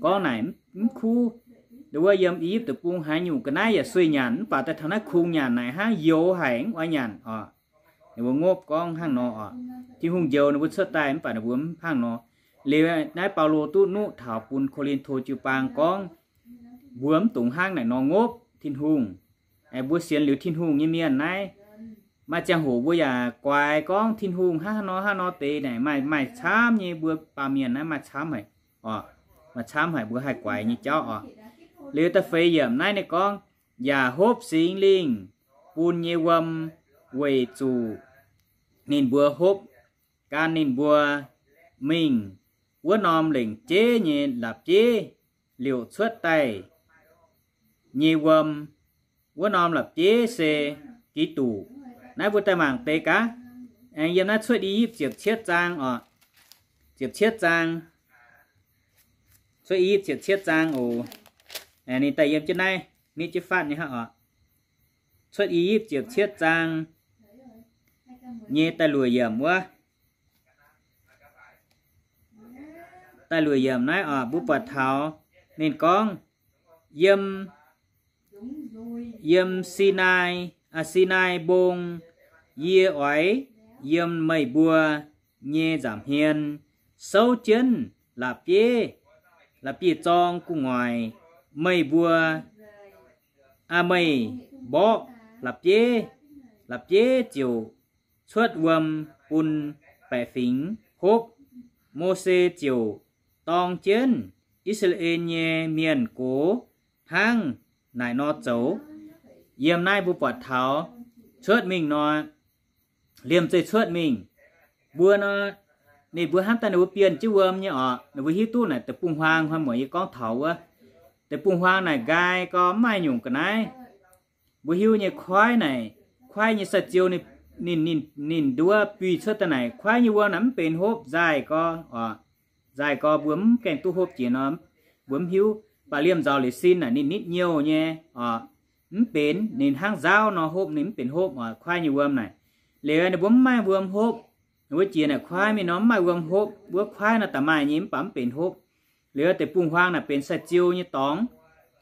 Gorngv naaic mv kuv. Ninh wuov yiem I^yipv Deic-Bung haaix nyungc ga'naaiv yaac sueih nyanc, mv baac daaih taux naaiv kungx nyanc naaic hnangv, youx haic mv oix nyanc oc. Ninh mbuo ngopv gorngv hnangv nor oc. Tin-Hungh njoux ninh mbuo cuotv daaih mv baac ninh mbuo mv hnangv nor. Liuz naaiv Baulo duqv nuqv taux bun Ko^lin^to jiu-baang gorngv, mbuo mv dungx hnangv naaic nor ngopv Tin-Hungh. Mbuo sienx liuz Tin-Hungh nyei mienh naaiv, maaih ziangh hoc mbuo yaac guaix gorngv Tin-Hungh hnangv nor hnangv nor deix naaic, maaih, maaih camv nyei, mbuo baamh mienh naaiv maaih camv haic oc. Maaih camv haic, mbuo haih guaix nyei jauv oc. Liuz da'feix yiemc naaiv ninh gorngv, yaac hopv Singx Lingh bun nyei wuom weic zuqc ninh mbuo hopv, gan ninh mbuo mingh wuov norm lengc jeiv nyei la'bieiv liouc cuotv daaih nyei wuom. Wuov norm la'bieiv se Giduc. Naaiv mbuo daaih mangc deix gaax. Aengx yiem naaiv Cuotv I^yipv ziepc cietv zaang oc. Ziepc cietv zaang. Cuotv I^yipv ziepc cietv zaang oc. Ninh daaih yiem jienv naaiv, nitv jienv fatv nyei hnangv oc. Cuotv I^yipv ziepc cietv zaang nyei da'luoqc yiemc wuov, da'luoqc yiemc naaiv oc, mbuo buatc taux ninh gorngv, yiem, yiem Sinaai, Sinaai Mbong, yie oix yiem meih mbuo nyei nza'hmien souv jienv la'bieiv, la'bieiv-zorng gu'nguaaic, meih mbuo, aa, meih mborqv la'bieiv, la'bieiv ziouc cuotv wuom bun baeqc fingx hopv. Mose ziouc dorng jienv I^saa^laa^en nyei mienh gox hnangv naaic nor zoux. Yiem naaiv mbuo buatc taux cuotv mingh nor, liemh zeih cuotv mingh, mbuo nor, ninh mbuo hnamv daaih ninh mbuo bienh jienv wuom nyei oc. Ninh mbuo hiuv duqv naaic deic-bung-huaang hnoi muoc yie gorngv taux wuov, deic-bung-huaang naaic nqaai gorx mv maaih nyungc ga'naaiv. Mbuo hiuv nyei koiv naaic, koiv nyei sai-ziou ninh, ninh, ninh nduov buih cuotv daaih naaic, koiv nyei wuom naaic mv benx hopv nzaaih gorx oc. Nzaaih gorx mbuo mv gaengh duqv hopv jiex nor, mbuo mv hiuv. Baac liemh nzauz liuz sin naaic ninh nitv nyouh nyei oc. Mv benx ninh hnangv nzaauv nor hopv, ninh mv benx hopv oc, koiv nyei wuom naaic. Liuz ninh mbuo mv maaih wuom hopv. Wuov jiex naaic koiv mingh nor mv maaih wuom hopv. Wuov koiv nor da'maaih nyei mv baac mv benx hopv. Liuz deic-bung-huaang naaic benx sai-ziou nyei dorngx.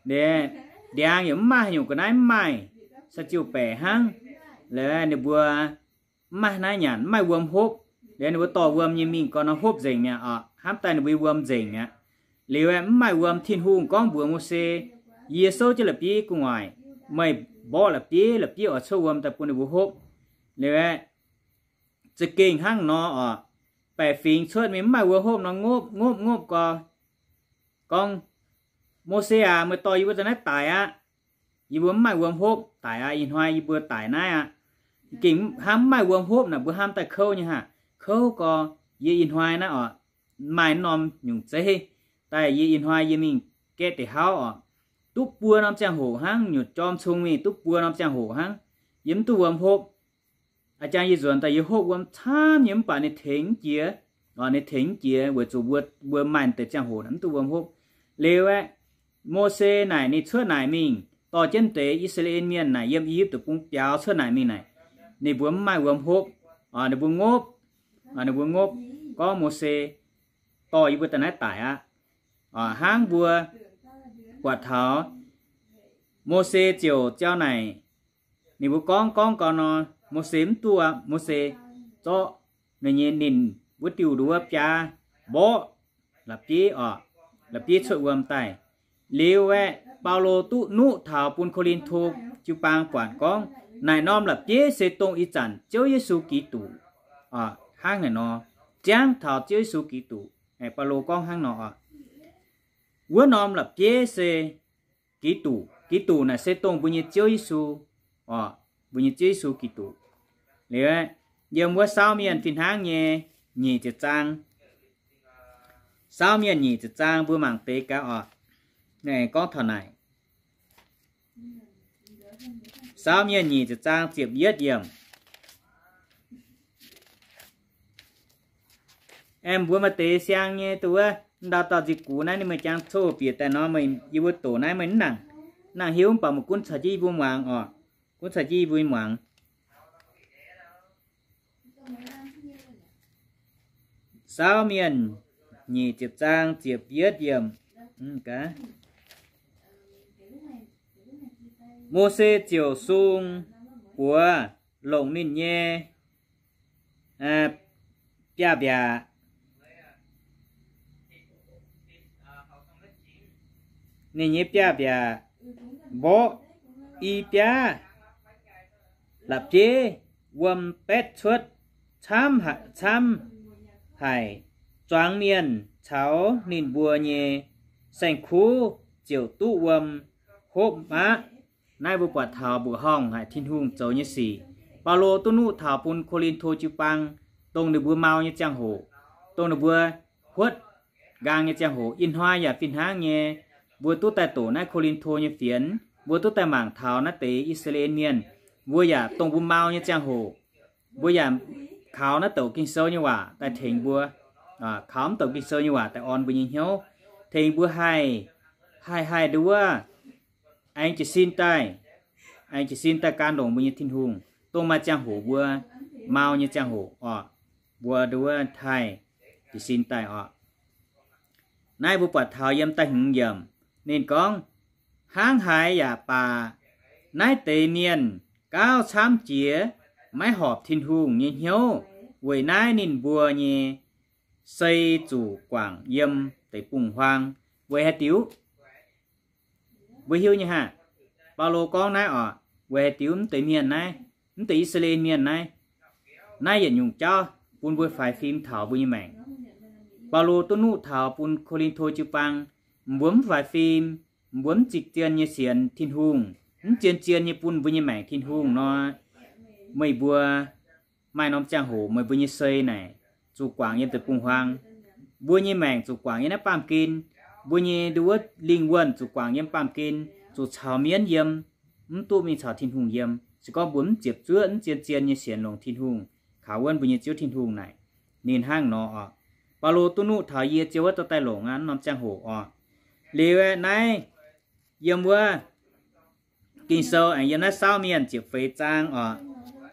Liuz ndiangx yaac mv maaih, haaix nyungc ga'naaiv mv maaih, sai-ziou baeqc hnangv. Liuz ninh mbuo mv maaih naaiv nyanc, mv maaih wuom hopv. Liuz ninh mbuo dorh wuom nyei mingh gorx nor hopv nzengc mi'aqv oc. Hnamv daaih ninh mbuo wuom nzengc mi'aqv. Liuz aeqv, mv maaih wuom. Tin-Hungh gorngv mbuox Mose, yie souv jienv la'bieiv gu'nguaaic, meih mborqv la'bieiv, la'bieiv oix cuotv wuom daaih bun ninh mbuo hopv. Liuz aeqv, za'gengh hnangv nor oc, baeqc fingx cuotv mingh mv maaih wuom hopv nor ngopv ngopv ngopv gorx, gorngv, Mose aac, meih dorh yie mbuo daaih naaiv daic aqv. Yie mbuo mv maaih wuom hopv, daic aqv. Ih hnoi yie mbuo daic naaiv aqv. Gengh hnamv mv maaih wuom hopv naaic mbuo hnamv daaih kouv nyei haah. Kouv gorx, yie ih hnoi naaiv oc, maaih norm nyungc zeiv daaih, yie ih hnoi yie mingh gaeqv deix hauv oc, duqv buo norm ziangh hoc hnangv, nyutc jorm cung mingh duqv buo norm ziangh hoc hnangv, yie mv duqv wuom hopv. A'jang yie nzuonx daaih yie hopv wuom camv nyei mv baac ninh tengx mv jiex. Ninh tengx mv jiex weic zuqc mbuo, mbuo maaih deix ziangh hoc mv duqv wuom hopv. Liuz aeqv, Mose naaic ninh cuotv naaic mingh dorh jienv deix I^saa^laa^en Mienh naaic yiem I^yipv Deic-Bung biaux cuotv naaic mingh naaic, ninh mbuo mv maaih wuom hopv. Ninh mbuo ngopv, ninh mbuo ngopv gorngv, Mose, dorh yie mbuo daaih naaiv daic aqv. Hnangv mbuo buatc taux Mose ziouc ziau naaic, ninh mbuo gorngv gorngv gau nor, Mose mv duqv. Mose zorqv ninh nyei, ninh wuov diuh nduov biaa mborqv la'bieiv oc, la'bieiv cuotv wuom daaih. Liuz aeqv, Baulo duqv nuqv taux bun Ko^lin^to jiu-baang buatc gorngv, naaic norm la'bieiv se dongh ih zanc Ziouv Yesu Giduc. Hnangv naaic nor, jangv taux Ziouv Yesu Giduc. Baulo gorngv hnangv nor oc. Wuov norm la'bieiv se Giduc. Giduc naaic se dongh mbuo nyei Ziouv Yesu oc, mbuo nyei Ziouv Yesu Giduc. Liuz, yiem wuov Saauv Mienh fih hnangv nyei nyic ziepc zaang, Saauv Mienh nyic ziepc zaang mbuo mangc deix gaax oc. Naaiv gorngv taux naaic, Saauv Mienh nyic ziepc zaang ziepc yietv yiemc. Aeqv, mbuo maaih deix siang nyei duqv wuov, ndau dauh nzih gux naaiv ninh meih jangx coh bieqc daaih nor, meih, yie mbuo doqc naaiv meih mv nangc, nangc hiuv mv baac meih gunv caux jienv yie mbuo muangx oc. Gunv caux jienv yie mbuo muangx. Saauv Mienh nyic ziepc zaang ziepc yietv yiemc. Mose ziouc sung buoz longc ninh nyei biaav-mbiaac, ninh nyei biaav-mbiaac mborqv i biaav la'bieiv wuom betv cuotv camv, camv haic. Zuangx mienh caux ninh mbuo nyei saeng-kuv ziouc duqv wuom hopv aqv. Naaiv mbuo buatc taux mbuoqc horngh haic Tin-Hungh zoux nyei sic. Baulo duqv nuqv taux bun Ko^lin^to jiu-baang, dongh ninh mbuo mau nyei ziangh hoc, dongh ninh mbuo huotv nqaang nyei ziangh hoc. Ih hnoi yaac fih hnangv nyei, mbuo duqv daaih doqc naaiv Ko^lin^to nyei fienx, mbuo duqv daaih mangc taux naaiv deix I^saa^laa^en Mienh, mbuo yaac dongh mbuo mau nyei ziangh hoc, mbuo yaac kaux naaiv douc Ging-Sou nyei waac daaih tengx mbuo, kaux mv douc Ging-Sou nyei waac daaih orn mbuo nyei hnyouv, tengx mbuo haih, haih, haih nduov, aengx jiez sin daaih, aengx jiez sin daaih gan longc mbuo nyei Tin-Hungh, dongh maaih ziangh hoc mbuo mau nyei ziangh hoc oc, mbuo nduov haih jiez sin daaih oc. Naaiv mbuo buatc taux yiem da'hmz yiemc, ninh gorngv, hnangv haaix yaac baac, naaiv deix mienh gauh camv jiex maiv horpc Tin-Hungh nyei hnyouv. Weic naaiv ninh mbuo nyei sei zuqc guangc yiem deic-bung-huaang. Weic haaix diuc? Mbuo hiuv nyei haah? Baulo gorngv naaiv oc, weic haaix diuc mv deix mienh naaiv, mv deix I^saa^laa^en Mienh naaiv, naaiv yietc nyungc jauv bun mbuo faix fim taux mbuo nyei maengc. Baulo duqv nuqv taux bun Ko^lin^to jiu-baang, mbuo mv faix fim, mbuo mv zikc zien nyei sienx Tin-Hungh, mv zien-zien nyei bun mbuo nyei maengc Tin-Hungh nor, meih mbuo maaih norm ziangh hoc meih mbuo nyei sei naaic zuqc guangc yiem deic-bung-huaang. Mbuo nyei maengc zuqc guangc yiem naaiv baamh gen. Mbuo nyei nduov lingh wuonh zuqc guangc yiem baamh gen, zuqc caux mienv yiem, mv duqv mingh caux Tin-Hungh yiem. Se gorngv mbuo mv ziepc zuoqv, mv zien-zien nyei sienx longc Tin-Hungh, kaux wuonv mbuo nyei Ziouv Tin-Hungh naaic, ninh hnangv nor oc. Baulo duqv nuqv taux yie ziouc wuov dauh daaih longc aqv norm ziangh hoc oc. Liuz aeqv, naaiv yiem wuov Ging-Sou aengx yiem naaiv Saauv Mienh ziepc feix zaang oc,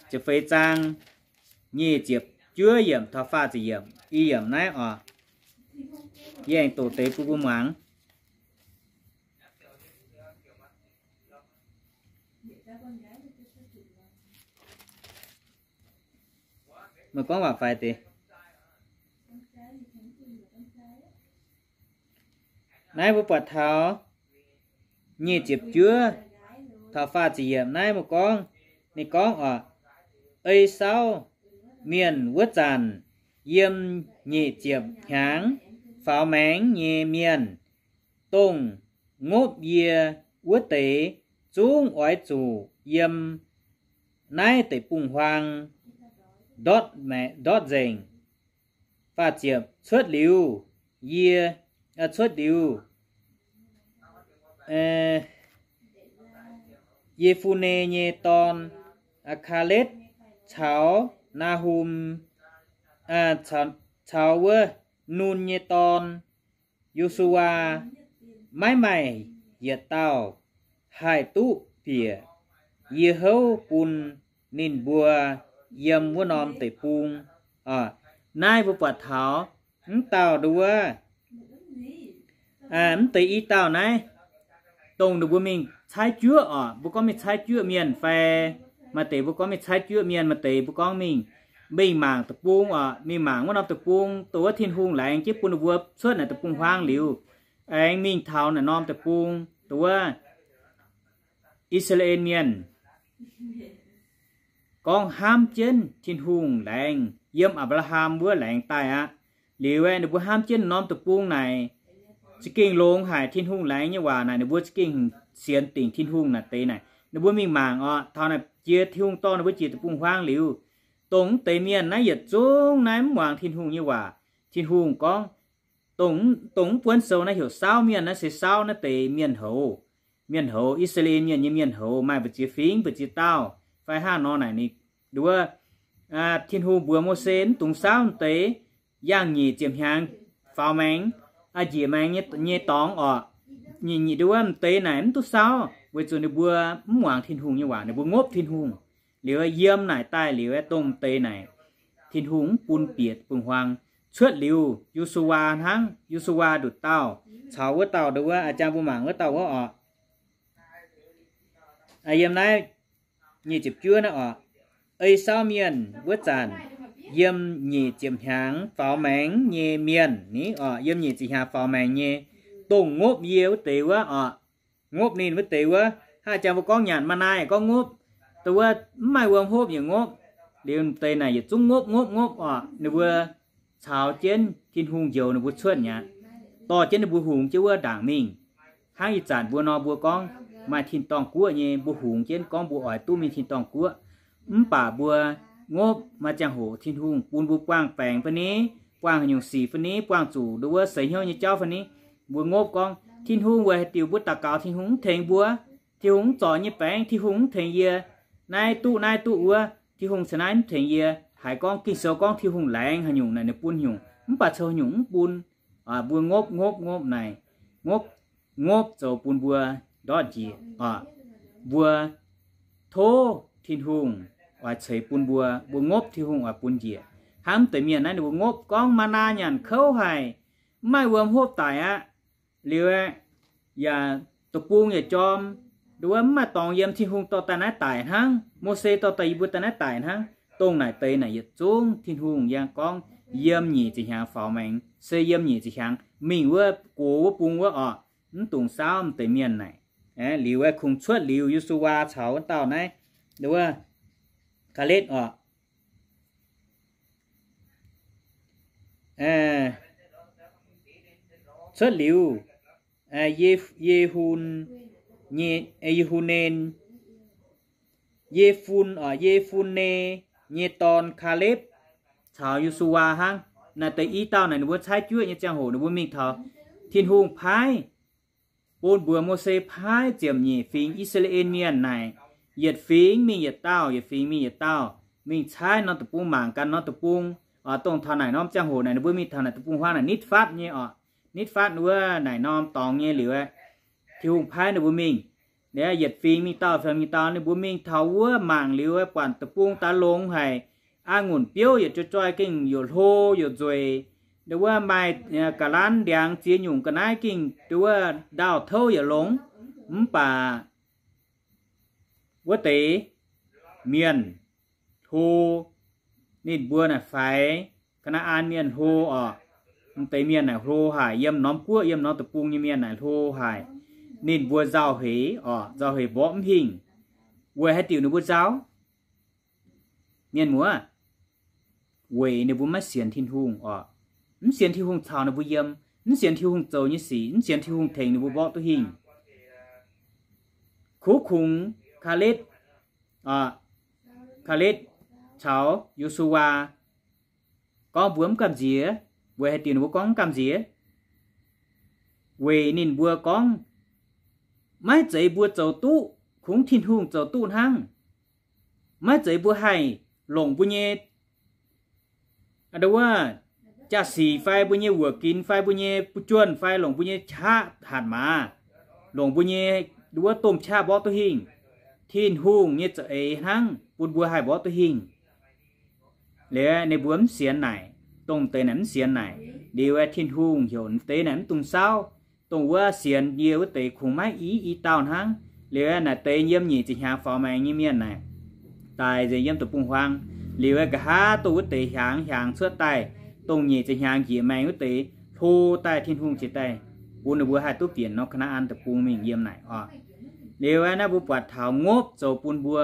ziepc feix zaang nyic ziepc juov yiemc taux faah ziepc yiemc, i yiemc naaiv oc. Yie aengx doqc deix bun mbuo muangx. Meih gorngv waac faix deix. Naaiv mbuo buatc taux nyic ziepc juov taux faah ziepc yiemc naaiv mbuo gorngv, ninh gorngv oc, Ei Saauv Mienh wuov zanc, yiem nyic ziepc hnyangx faaux maengx nyei mienh, dongh ngopv yie wuov deix, zungv oix zuqc yiem naaiv deic-bung-huaang ndortv, ndortv nzengc. Faah ziepc, cuotv liuz, yie, cuotv liuz, Ye^fun^ne nyei dorn, Aa^kaa^letv, caux Naa^hom, caux wuov Nun nyei dorn, Yo^su^waa, maiv maaih yietc dauh haih duqv bieqc yie houv bun ninh mbuo yiem wuov norm deic-bung. Naaiv mbuo buatc taux mv dauh nduov, mv deix i dauh naaiv, dongh ninh mbuo mingh caaiv juoqv oc, mbuo gorngv mingh caaiv juoqv mienh fai maaih deix mbuo gorngv mingh caaiv juoqv mienh, maaih deix mbuo gorngv mingh, mingh mangc deic-bung oc, mingh mangc wuov norm deic-bung, dongh wuov Tin-Hungh laengz jienv bun ninh mbuo cuotv naaic deic-bung-huaang liuz, aengx mingh taux naaic norm deic-bung, dongh wuov I^saa^laa^en Mienh gorngv hnamv jienv Tin-Hungh laengz, yiem Apc^laa^ham wuov laengz daaih aqv. Liuz aeqv, ninh mbuo hnamv jienv norm deic-bung naaic, za'gengh longx haic Tin-Hungh laengz nyei waac naaic, ninh mbuo za'gengh sienx dingc Tin-Hungh naaic deix naaic. Ninh mbuo mingh mangc oc, taux naaic jiex Tin-Hungh dorh ninh mbuo jiex deic-bung-huaang liuz, dongh mv deix mienh naaiv yietc zungv naaiv mv muangx Tin-Hungh nyei waac. Tin-Hungh gorngv, dongh, dongh mv buonv sou naaiv heuc Saauv Mienh naaiv se Saauv naaiv deix mienh houz, mienh houz, I^saa^laa^en Mienh nyei mienh houz, maaih mbu'ziex fingx mbu'ziex dauh fai hnangv nor naaic ninh nduov, Tin-Hungh mbuox Mose mv dungx saauv deix, yangh nyic ziepc hnyangx faaux maengx, njiec maengx nyei dorngx oc. Nyic, nyic nduov mv deix naaic mv duqv saauv weic zuqc ninh mbuo mv muangx Tin-Hungh nyei waac, ninh mbuo ngopv Tin-Hungh. Liuz yiem naaic daaih liuz aeqv, dongh mv deix naaic Tin-Hungh mv bun bieqc deic-bung-huaang. Cuotv liuz Yo^su^waa hnangv, Yo^su^waa nduqc dauh caux wuov dauh nduov, a'jang mbuo mangc wuov dauh wuov oc. Yiem naaiv nyic ziepc juov naaiv oc, ei Sauv Mienh wuov zanc, yiem nyic ziepc hnyangx faaux maengx nyei mienh ni oc, yiem nyic ziepc hnyangx faaux maengx nyei, dongh ngopv yie wuov deix wuov oc, ngopv ninh wuov deix wuov, haaix jangx mbuo gorngv nyanc maa naaiv gorngv ngopv, dongh wuov mv maaih wuom hopv yaac ngopv, liuz deix naaic yietc zungv ngopv ngopv ngopv oc, ninh mbuo caux jienv Tin-Hungh njoux ninh mbuo cuotv mi'aqv, dorh jienv ninh mbuo hungx jienv wuov ndaangc mingh. Hnangv ih zanc mbuo nor mbuo gorngv maaih tin-dorngh guoqv nyei, mbuo hungx jienv gorngv mbuo oix duqv mingh tin-dorngh guoqv. Mv baac mbuo ngopv maaih ziangh hoc Tin-Hungh bun mbuo buangh baengc fai ni, buangh haaix nyungc sic fai ni, buangh zuqc nduov wuov seix hnyouv nyei jauv fai ni, mbuo ngopv gorngv Tin-Hungh weic haaix diuc mbuo daux gaux Tin-Hungh mv tengx mbuo, Tin-Hungh mv zorc nyei baengc, Tin-Hungh mv tengx yie, naaiv duqv naaiv duqv wuov, Tin-Hungh cingx naaiv mv tengx yie. Haiz gorngv Ging-Sou gorngv Tin-Hungh laengz haaix nyungc naaic ninh bun nyungc, mv baac coux nyungc mv bun. Mbuo ngopv ngopv ngopv naaic, ngopv, ngopv zoux bun mbuo ndortv njiec oc. Mbuo tov Tin-Hungh oix ceix bun mbuo, mbuo ngopv Tin-Hungh oix bun njiec. Hnangv mv deix mienh naaiv ninh mbuo ngopv gorngv maa naa nyanc kouv haic, mv maaih wuom hopv daic aqv. Liuz aeqv, yaac deic-bung yaac jorm, nduov wuov mv maaih dorngx yiem, Tin-Hungh dorh daaih naaiv daic hnangv, Mose dorh daaih yie mbuo daaih naaiv daic hnangv. Dongh naaic deix naaic yietc zungv Tin-Hungh yangh gorngv yiem nyic ziepc hnyangx faaux maengx, se yiem nyic ziepc hnyangx mingh wuov gox wuov bung wuov oc, mv dungx saauv mv deix mienh naaic. Liuz aeqv, kungx cuotv liuz Yo^su^waa caux wuov dauh naaiv, nduov wuov, Kaaletv oc. Cuotv liuz, Ye, Ye^hun, Ye^hu^nen, Ye^fun oc, Ye^fun^ne nyei dorn, Kaaletv, caux Yo^su^waa hnangv. Naaiv deix i dauh naaic ninh mbuo caaiv juoqv nyei ziangh hoc ninh mbuo mingh taux Tin-Hungh paaiv bun mbuox Mose paaiv ziepc nyeic fingx I^saa^laa^en Mienh naaic, yietc fingx mingh yietc dauh, yietc fingx mingh yietc dauh, mingh caaiv norm deic-bung, mangc ganh norm deic-bung. Oc, dongh taux naaic norm ziangh hoc naaic ninh mbuo mingh taux naaic deic-bung huaang naaic nitv fatv nyei oc. Nitv fatv wuov naaic norm dorngx nyei liuz aeqv, Tin-Hungh paaiv ninh mbuo mingh. Liuz yietc fingx mingh dauh, fingx mingh dauh, ninh mbuo mingh taux wuov mangc liuz aeqv, buatc deic-bung daaih longx haic. A'ngunc biouv yietc joix-joix gengh youc hlo youc nzueic. Nduov wuov maaih ga'lanv ndiangx ziex nyungc ga'naaiv gengh nduov wuov ndaauh touv yaac longx. Mv baac wuov deix mienh hlo, ninh mbuo naaic faix, Kaa^naa^an Mienh hlo oc. Mv deix mienh naaic hlo haic, yiem norm guoqv, yiem norm deic-bung nyei mienh naaic hlo haic. Ninh mbuo nzauh heix oc, nzauh heix mborqv mv hingh. Weic haaix diuc ninh mbuo nzauh? Mienh muoz, weic ninh mbuo maiv sienx Tin-Hungh oc. Mv sienx Tin-Hungh caux ninh mbuo yiem, mv sienx Tin-Hungh zoux nyei sic, mv sienx Tin-Hungh tengx ninh mbuo mborqv duqv hingh. Kuv kungx Kaaletv, Kaaletv caux Yo^su^waa gorngv mbuo mv gamh nziex. Weic haaix diuc ninh mbuo gorngv mv gamh nziex? Weic ninh mbuo gorngv, maiv zeiz mbuo zoux duqv, kungx Tin-Hungh zoux duqv hnangv. Maiv zeiz mbuo haih longc mbuo nyei, nduov wuov, jaa-sic fai mbuo nyei wuoqc ginx fai mbuo nyei buv juonh fai longc mbuo nyei qaqv hatc maaz, longc mbuo nyei nduov wuov domh qaqv mborqv duqv hingh. Tin-Hungh nyei za'eix hnangv bun mbuo haih mborqv duqv hingh. Liuz ninh mbuo mv sienx naaic, dongh deix naaic mv sienx naaic. Liuz aeqv, Tin-Hungh heuc deix naaic mv dungx saauv. Dongh wuov sienx yie wuov deix kungx maiv i, i dauh hnangv. Liuz aeqv, naaic deix yiem nyic ziepc hnyangx faaux maengx nyei mienh naaic, daaih nzengc yiem deic-bung-huaang. Liuz aeqv, nqa'haav dongh wuov deix hiaangx hiaangx cuotv daaih, dongh nyic ziepc hnyangx njiec maengx wuov deix hlo daaih, Tin-Hungh ziouc daaih bun ninh mbuo haih duqv bienc norm Kaa^naa^an Deic-Bung mingh yiem naaic oc. Liuz aeqv, naaiv mbuo buatc taux ngopv zoux bun mbuo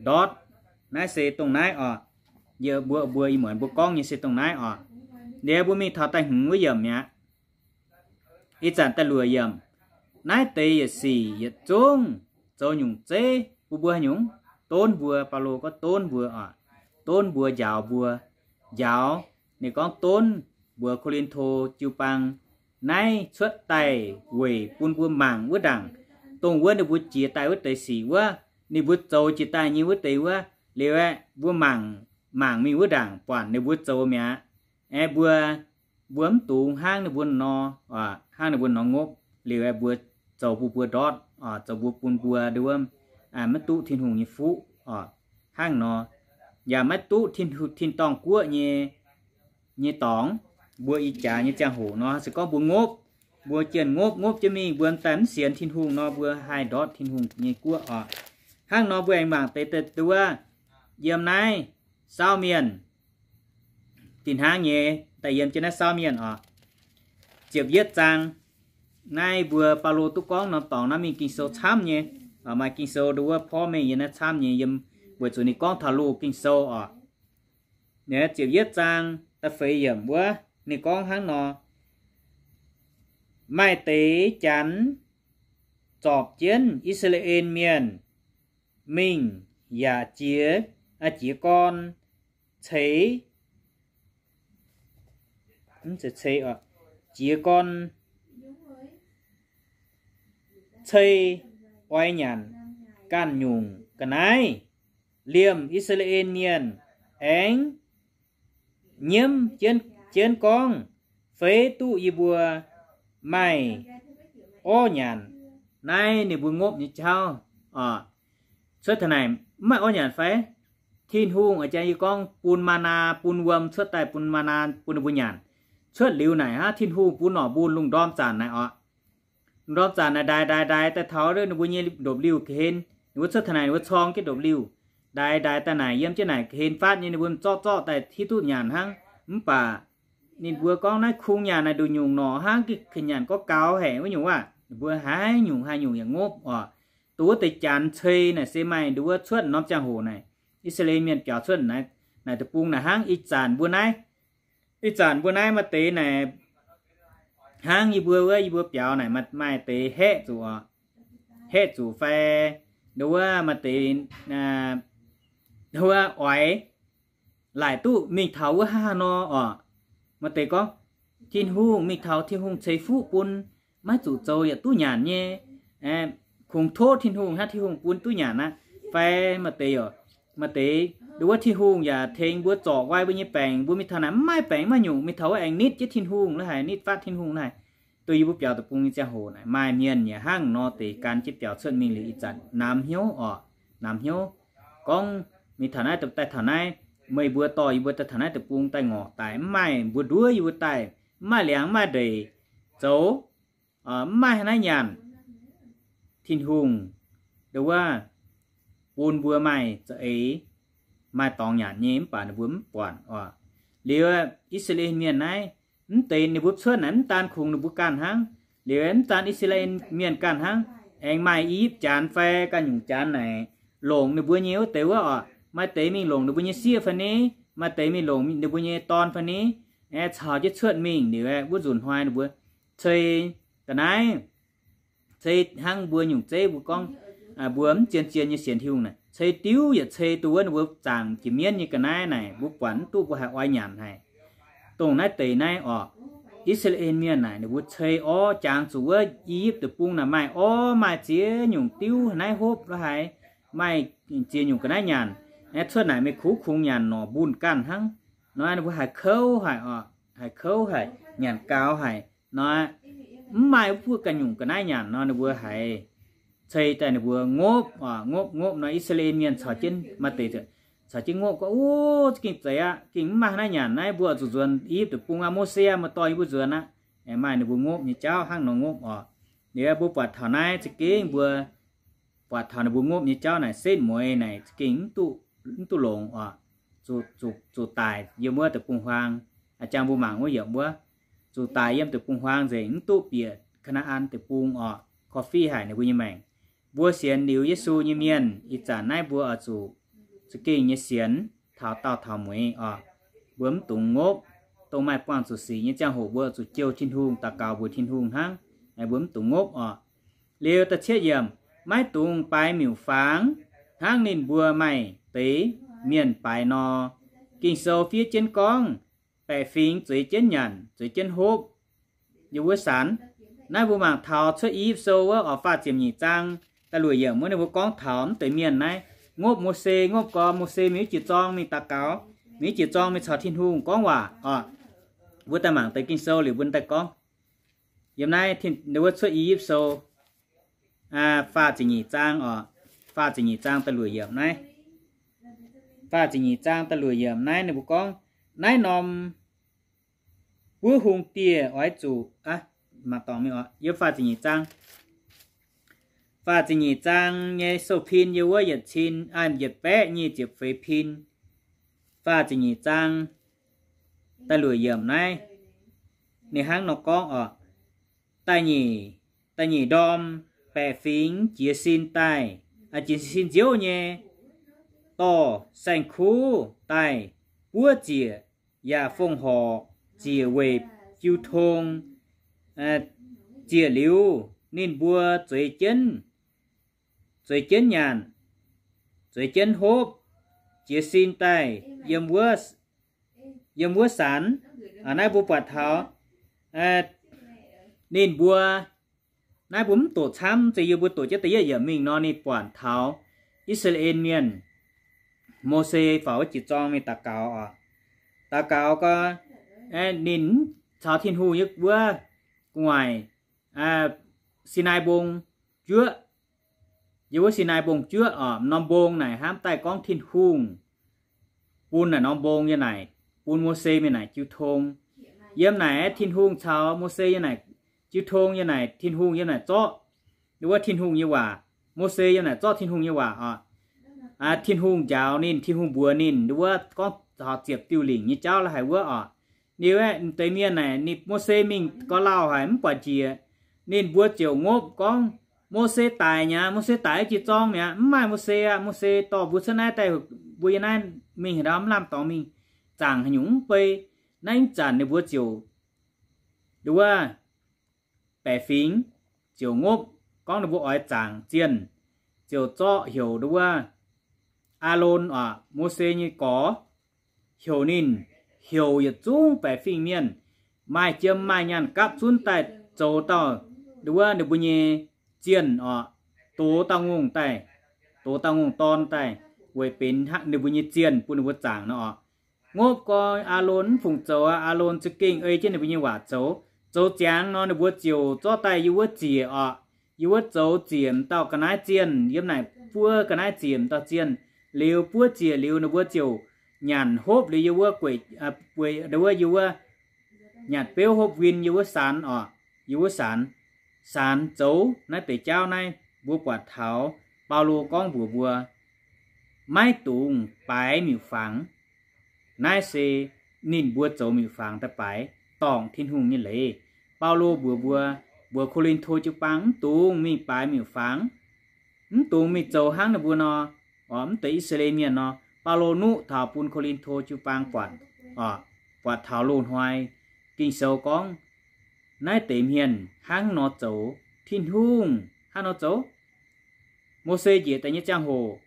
ndortv. Naaiv se dongh naaiv oc. Yie mbuo, mbuo ih muonz mbuo gorngv nyei se dongh naaiv oc. Liuz mbuo mingh taux da'hmz wuov yiemc mi'aqv. Ih zanc da'luoqc yiemc. Naaiv deix yietc sic yietc zungv zoux nyungc zeiv bun mbuo haaix nyungc? Donv mbuo. Baulo gorngv donv mbuo oc. Donv mbuo, njaaux mbuo. Njaaux, ninh gorngv donv mbuox Ko^lin^to jiu-baang, naaiv cuotv daaih weic bun mbuo mangc wuov ndaangc, dongh wuov ninh mbuo jiex daaih wuov deix sic wuov, ninh mbuo zoux jiex daaih nyei wuov deix wuov. Liuz aeqv, mbuo mangc, mangc mingh wuov ndaangc buatc ninh mbuo zoux mi'aqv. Aeqv, mbuo, mbuo mv dungx hnangv ninh mbuo nor, hnangv ninh mbuo nor ngopv. Liuz aeqv, mbuo zoux bun mbuo ndortv, zoux mbuo bun mbuo nduov, maiv duqv Tin-Hungh nyei fuqv oc. Hnangv nor, yaac maiv duqv tin, tin-dorngh guoqv nyei, nyei dorngx. Mbuo ih jaax nyei ziangh hoc nor, se gorngv mbuo ngopv, mbuo jienv ngopv, ngopv jienv mingh, mbuo daaih mv sienx Tin-Hungh nor, mbuo haih ndortv Tin-Hungh nyei guoqv oc. Hnangv nor mbuo aengx mangc deix, deix wuov, yiem naaiv Saauv Mienh, fih hnangv nyei, daaih yiem jienv naaiv Saauv Mienh oc, ziepc yietv zaang. Naaiv mbuo Baulo duqv gorngv norm dorngx naaiv mingh Ging-Sou camv nyei, maaih Ging-Sou dongh wuov porv mengh yiem naaiv camv nyei, yiem weic zuqc ninh gorngv taux loz Ging-Sou oc. Ziepc yietv zaang da'feix yiemc wuov ninh gorngv hnangv nor, maaih deix Janx zorpc jienv I^saa^laa^en Mienh mingh yaac jiez, jiez gorn ceix, jiez gorn ceix oix nyanc ganh nyungc ga'naaiv. Liemh I^saa^laa^en Mienh aengx nyiemv jienv gorngv, Feix duqv yie mbuo maaih orv nyanc? Naaiv ninh mbuo ngopv nyei jauv oc. Cuotv taux naaic mv maaih orv nyanc fai? Tin-Hungh a'jang yie gorngv bun maa^naa, bun wuom cuotv daaih, bun maa^naa bun ninh mbuo nyanc. Cuotv liuz naaic hnangv, Tin-Hungh bun norqc mbun lungh ndorm zanc naaic oc. Lungh ndorm zanc naaic ndaix ndaix ndaix daaih taux ninh mbuo nyei ndopv-liuh ga'hlen. Ninh mbuo cuotv taux naaic ninh mbuo corng jienv ndopv-liuh, ndaix ndaix daaih naaic yiem jienv naaic ga'hlen fatv nyei, ninh mbuo zorqv zorqv daaih hiuv duqv nyanc hnangv. Mv baac ninh mbuo gorngv, Naaiv kungx nyanc naaic nduqc nyungc norqc hnangv, gengh nyanc gorqv gaux haic wuov nyungc waac. Ninh mbuo haaix nyungc haaix nyungc yaac ngopv oc. Dongh wuov deix Janx cei naaic se maaih nduov cuotv norm ziangh hoc naaic, I^saa^laa^en Mienh biaux cuotv naaic deic-bung naaic hnangv ih zanc mbuo naaiv. Ih zanc mbuo naaiv maaih deix naaic hnangv yie mbuo wuov, yie mbuo biaux naaic maaih deix haeqv zuqc, haeqv zuqc fai nduov maaih deix, nduov oix laaic duqv mingh taux wuov hnangv haaix nor oc. Maaih deix gorngv, Tin-Hungh, mingh taux Tin-Hungh ceix fuqv bun, maiv zuqc zoux yaac duqv nyanc nyei. Kungx tov Tin-Hungh hnangv, Tin-Hungh bun duqv nyanc aqv. Fai maaih deix, maaih deix nduov Tin-Hungh yaac tengx mbuo zorc nqoi mbuo nyei baengc, mbuo mingh taux naaic mv maaih baengc maiv nyungc, mingh taux wuov aengx nitv jienv Tin-Hungh la'haic, nitv fatv Tin-Hungh la'haic. Dongh yie mbuo biaux deic-bung nyei ziangh hoc naaic maaih mienh yaac hnangv nor deix gan jienv biaux cuotv mingh liuz ih zanc namx hnyouv oc, namx hnyouv. Gorngv mingh taux naaiv daaih taux naaiv, meih mbuo dorh yie mbuo daaih taux naaiv deic-bung daaih ngorc daic, mv maaih mbuo nduov yie mbuo daaih, mv maaih liangx mv maaih ndeic zoux, mv maaih haaix naaiv nyanc. Tin-Hungh nduov bun mbuo maaih za'eix, maaih dorngx nyanc nyei mv baac ninh mbuo mv buatc oc. Liuz I^saa^laa^en Mienh naaiv, mv deix ninh mbuo cuotv naaic mv daan kungx ninh mbuo ganh hnangv, liuz mv daan I^saa^laa^en Mienh ganh hnangv, aengx maaih I^yipv Janx fai ganh nyungc Janx naaic longc ninh mbuo nyei wuov deix wuov oc. Maaih deix mingh longc ninh mbuo nyei sieqv fai ni, maaih deix mingh longc ninh mbuo nyei dorn fai ni, aengx caux jienv cuotv mingh liuz, wuov nzunc hnoi ninh mbuo cei ga'naaiv, cei hnangv mbuo nyungc zeiv mbuo gorngv, mbuo mv zien-zien nyei sienx Tin-Hungh naaic, cei diuv yaac cei dongh wuov ninh mbuo zaangc jiex mienv nyei ga'naaiv naaic, mbuo buatc mv duqv mbuo haih oix nyanc haic. Dongh naaiv deix naaiv oc, I^saa^laa^en Mienh naaic ninh mbuo cei orv, jangx zuqc wuov I^yipv Deic-Bung naaic maaih orv maaih ziex nyungc diuv naaiv hopv la'haic, maaih ziex nyungc ga'naaiv nyanc. Aeqv, cuotv naaic meih kuv kungx nyanc norqc mbunh ganh hnangv. Nor ninh mbuo haih kouv haic oc, haih kouv haic, nyanc gaux haic nor, mv maaih wuov ganh nyungc ga'naaiv nyanc nor ninh mbuo haiz cei daaih ninh mbuo ngopv oc, ngopv ngopv nor I^saa^laa^en Mienh caux jienv maaih deix caux jienv ngopv gorngv, Ov, za'gengh zeiz aqv, gengh mv maaih haaix naaiv nyanc, naaiv mbuo oix zuqc nzuonx I^yipv Deic-Bung aqv, Mose aqv, meih dorh yie mbuo nzuonx aqv. Maaih ninh mbuo ngopv nyei jauv hnangv nor ngopv oc. Liuz mbuo buatc taux naaiv za'gengh mbuo buatc taux ninh mbuo ngopv nyei jauv naaic setv mueiz naaic za'gengh mv duqv longx oc. Zuqc daic yiem wuov deic-bung-huaang. A'jang mbuo mangc wuov yiemc wuov, zuqc daic yiem deic-bung-huaang nzengc, mv duqv bieqc Kaa^naa^an Deic-Bung oc. Korv-fiqv haic ninh mbuo nyei maengc. Mbuo sienx liuz Yesu nyei mienh ih zanc naaiv mbuo oix zuqc za'gengh nyei sienx taux daauh taux mueiz oc. Mbuo mv dungx ngopv. Dongh maaih buangh zuqc sic nyei ziangh hoc mbuo zuqc jouh Tin-Hungh, daux gaux mbuox Tin-Hungh hnangv. Mbuo mv dungx ngopv oc. Liuz da'cietv yiemc, maiv dungx baaix miuc fangx hnangv ninh mbuo maaih deix mienh baaix nor. Ging-Sou fiev jienv gorngv, baeqc fingx zueiz jienv nyanc, zueiz jienv hopv. Yiem wuov sanx, naaiv mbuo mangc taux Cuotv I^yipv Sou wuov oc, faah ziepc nyeic zaang da'luoqc yiemc wuov ninh mbuo gorngv taux mv deix mienh naaiv ngopv Mose, ngopv gorx. Mose mingh wuov jiex zorng mingh daux gaux, mingh wuov jiex zorng mingh caux Tin-Hungh gorngv waac oc. Mbuo daaih mangc deix Ging-Sou liuz mbuo daaih gorngv. Yiem naaiv wuov Cuotv I^yipv Sou faah ziepc nyeic zaang oc, faah ziepc nyeic zaang da'luoqc yiemc naaiv, faah ziepc nyeic zaang da'luoqc yiemc naaiv ninh mbuo gorngv, naaiv norm wuov hungh dieh oix zuqc, aa, Maaih dorngx mingh oc, yiem faah ziepc nyeic zaang. Faah ziepc nyeic zaang nyei sou-pin yiem wuov yietc cin, aa, yietc baeqv nyic ziepc feix pin. Faah ziepc nyeic zaang da'luoqc yiemc naaiv, ninh hnangv nor gorngv oc. Da'nyeic, da'nyeic ndorm baeqc fingx jiez sin daaih, jiez sin nziouv nyei dorh saeng-kuv daaih buov ziec, yaac fongc horc ziec weic jiu tong ziec liuz, ninh mbuo zueiz jienv, zueiz jienv nyaanh, zueiz jienv hopv, jiez sin daaih yiem wuov, yiem wuov sanx. Naaiv mbuo buatc taux ninh mbuo, naaiv mbuo mv doqc camv, se yie mbuo doqc jienv da'yietv yiemc mingh nor, ninh buatc taux I^saa^laa^en Mienh, Mose faaux wuov jiex zorng mingh daux gaux oc. Daux gaux gau, ninh caux Tin-Hungh yiem wuov gu'nguaaic, Sinaai Mbong juoqv. Yiem wuov Sinaai Mbong juoqv oc, norm mbong naaic hnamv daaih gorngv Tin-Hungh bun naaic norm mbong yiem naaic, bun Mose mingh naaic jiu tong. Yiem naaic Tin-Hungh caux Mose yiem naaic jiu tong, yiem naaic Tin-Hungh yiem naaic zorqv nduov wuov Tin-Hungh nyei waac. Mose yiem naaic zorqv Tin-Hungh nyei waac oc. Tin-Hungh njaaux ninh, Tin-Hungh mbuox ninh nduov wuov gorngv taux ziepc diuh lingc nyei jauv la'haic wuov oc. Ninh wuov deix mienh naaic, ninh Mose mingh gau lauh haic mv buatc njiec. Ninh mbuo ziouc ngopv gorngv, Mose daic mi'aqv, Mose daic jiex zorng mi'aqv, mv maaih Mose aqv. Mose dorh mbuo cuotv naaiv daaih, mbuo yiem naaiv mingh haaix ndau mv lamh dorngx mingh, zaangc haaix nyungc mv bei. Naaiv ih zanc ninh mbuo ziouc nduov wuov baeqc fingx ziouc ngopv gorngv ninh mbuo oix zaangc zienh, ziouc zorqv heuc nduov wuov Aalon oc, Mose nyei gorx, heuc ninh, heuc yietc zungv baeqc fingx mienh maaih jiem maaih nyaanh gapv zunv daaih zoux dauh nduov wuov ninh mbuo nyei zienh oc, dox dauh ngongh daaih, dox dauh ngongh dorn daaih, weic benx ninh mbuo nyei zienh bun ninh mbuo zaangc nor oc. Ngopv gau, Aalon mv fungc zoux aqv. Aalon za'gengh ei jienv ninh mbuo nyei waac zoux. Zoux ziangx nor, ninh mbuo ziouc zorqv daaih yiem wuov ziec oc. Yiem wuov zoux ziec m'dauh ga'naaiv zienh, yiem naaic buov ga'naaiv ziec m'dauh zienh. Liuz buov ziec liuz, ninh mbuo ziouc nyanc hopv liuz yiem wuov gueic, wuov yiem wuov nyanc beuv hopv win yiem wuov sanx oc, yiem wuov sanx, sanx zoux naaiv deix jauv naaiv, mbuo buatc taux Baulo gorngv mbuox mbuo, maiv dungx baaix miuc-fangx. Naaiv se ninh mbuo zoux miuc-fangx daaih baaix, dorngc Tin-Hungh nyei leiz. Baulo mbuox mbuo, mbuox Ko^lin^to jiu-baang mv dungx mingh baaix miuc-fangx, mv dungx mingh zoux hnangv ninh mbuo nor, oc, mv deix I^saa^laa^en Mienh nor. Baulo nuqv taux bun Ko^lin^to jiu-baang buatc, oc, buatc taux loz-hnoi Ging-Sou gorngv, naaiv deix mienh hnangv nor zoux, Tin-Hungh hnangv nor zoux. Mose njiec daaih nyei ziangh hoc,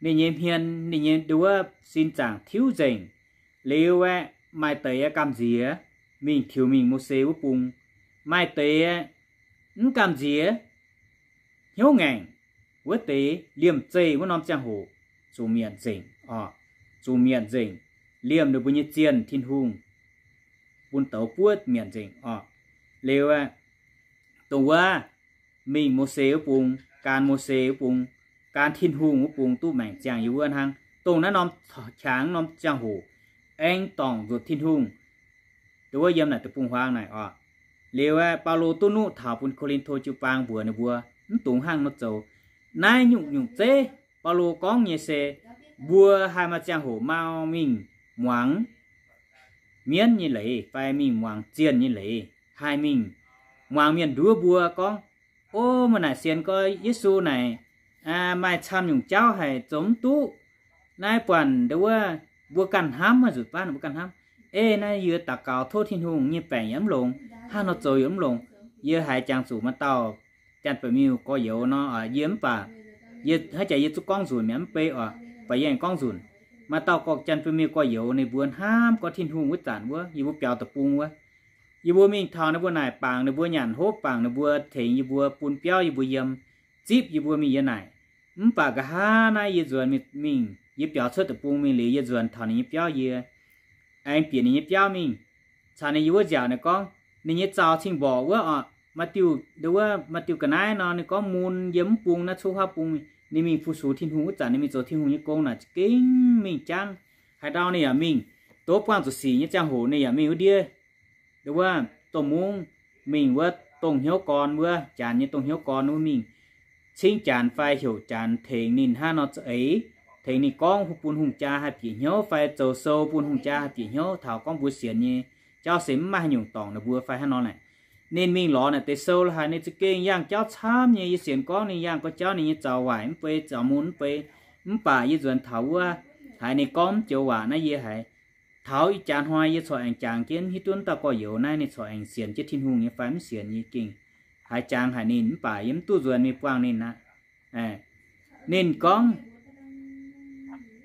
ninh nyei hmien, ninh nyei nduov sin zaangc tiuv nzengc. Liuz aeqv, maaih deix aeqv gamh nziex mingh tiux mingh Mose wuov bung. Maaih deix aeqv mv gamh nziex, hnyouv ngaengc. Wuov deix liemh zeih wuov norm ziangh hoc zuqc mietc nzengc oc, zuqc mietc nzengc, liemh ninh mbuo nyei zienh Tin-Hungh bun douz buov mietc nzengc oc. Liuz aeqv, dongh wuov mingh Mose wuov bung, gan Mose wuov bung, gan Tin-Hungh wuov bung duqv maengc ziangh yiem wuov hnangv. Dongh naaiv norm qangx norm ziangh hoc aengx dorngc nzuqc Tin-Hungh, dongh wuov yiem naaic deic-bung-huaang naaic oc. Liuz aeqv, Baulo duqv nuqv taux bun Ko^lin^to jiu-baang mbuox ninh mbuo, mv dungx hnangv nor zoux. Naaiv nyungc-nyungc zeiv Baulo gorngv nyei se, mbuo haih maaih ziangh hoc mau mingh muangx mienv nyei leiz fai mingh muangx zienh nyei leiz, haih mingh muangx mienh nduov mbuo gorngv, o, meih naaic sienx gorx Yesu naaic, maaih camv nyungc jauv haic, zoux mv duqv. Naaiv buatc nduov wuov mbuo ganh hnamv, maaih nzunc baav mbuo ganh hnamv, ei, naaiv yie daux gaux tov Tin-Hungh nyei baengc yaac mv longx, hnangv nor zoux yaac mv longx. Yie haiz jangx zuqc maaih dauh janx-ba'miuh gorx-youz nor, yie mv baac, yie hnangv jaax yie zungv gorngv nzunc mi'aqv, mv bei oc, baac yie aengx gorngv nzunc. Maaih dauh gorqv janx-ba'miuh gorx-youz, ninh mbuo hnamv gorngv Tin-Hungh wuov zanc wuov, yie mbuo biaux deic-bung wuov, yie mbuo mingh taux ninh mbuo naaic bangc ninh mbuo nyanc hopv, bangc ninh mbuo tengx yie mbuo bun biauv yie mbuo yiem, zipv yie mbuo mingh yiem naaic. Mv baac nqa'haav naaiv yie nzuonx mingh, yie biaux cuotv deic-bung mingh liuz, yie nzuonx taux ninh nyei biauv, yie aengx bieqc ninh nyei biauv mingh, caux ninh yiem wuov nziaauc. Ninh gorngv ninh nyei zaux cing-mborqc wuov oc, maaih diuh, nduov wuov maaih diuh ga'naaiv nor, ninh gorngv mun yiem mv bung naaiv, cuqv huaav bung mingh. Ninh mingh fu-sux Tin-Hungh wuov zanc, ninh mingh zoux Tin-Hungh nyei gong naaic, za'gengh mingh jangv. Haaix ndau ninh yaac mingh, dov buangh zuqc sic nyei ziangh hoc ninh yaac mingh wuov ndiev, nduov wuov domh mungv, mingh wuov dongh hnyouv gorn wuov, janx nyei dongh hnyouv gorn wuov mingh cingv janx fai heuc janx tengx ninh hnangv nor za'eix, tengx ninh gorngv bun hungh jaa haih bieqc hnyouv fai zoux sou bun hungh jaa haih bieqc hnyouv taux gorngv mbuo sienx nyei jauv se mv maaih haaix nyungc dorngc ninh mbuo fai hnangv nor naaic. Ninh mingh lorz naaic deix sou la'haaix, ninh za'gengh yangh jauv camv nyei. Yie sienx gorngv ninh yangh gorngv jauv ninh nyei zaux waaic mv bei, zaux mun mv bei. Mv baac yie nzuonx taux wuov haiz ninh gorngv mv joux waac naaiv, yie haiz taux ih jaax hnoi yie corc aengx jangx jienv hiuv duqv dauh gorx-youz naaiv ninh corc aengx sienx jienv Tin-Hungh nyei fai mv sienx, yie gengh haiz jangx haic ninh, mv baac yie mv duqv nzuonx mingh buangh ninh aqv. Ninh gorngv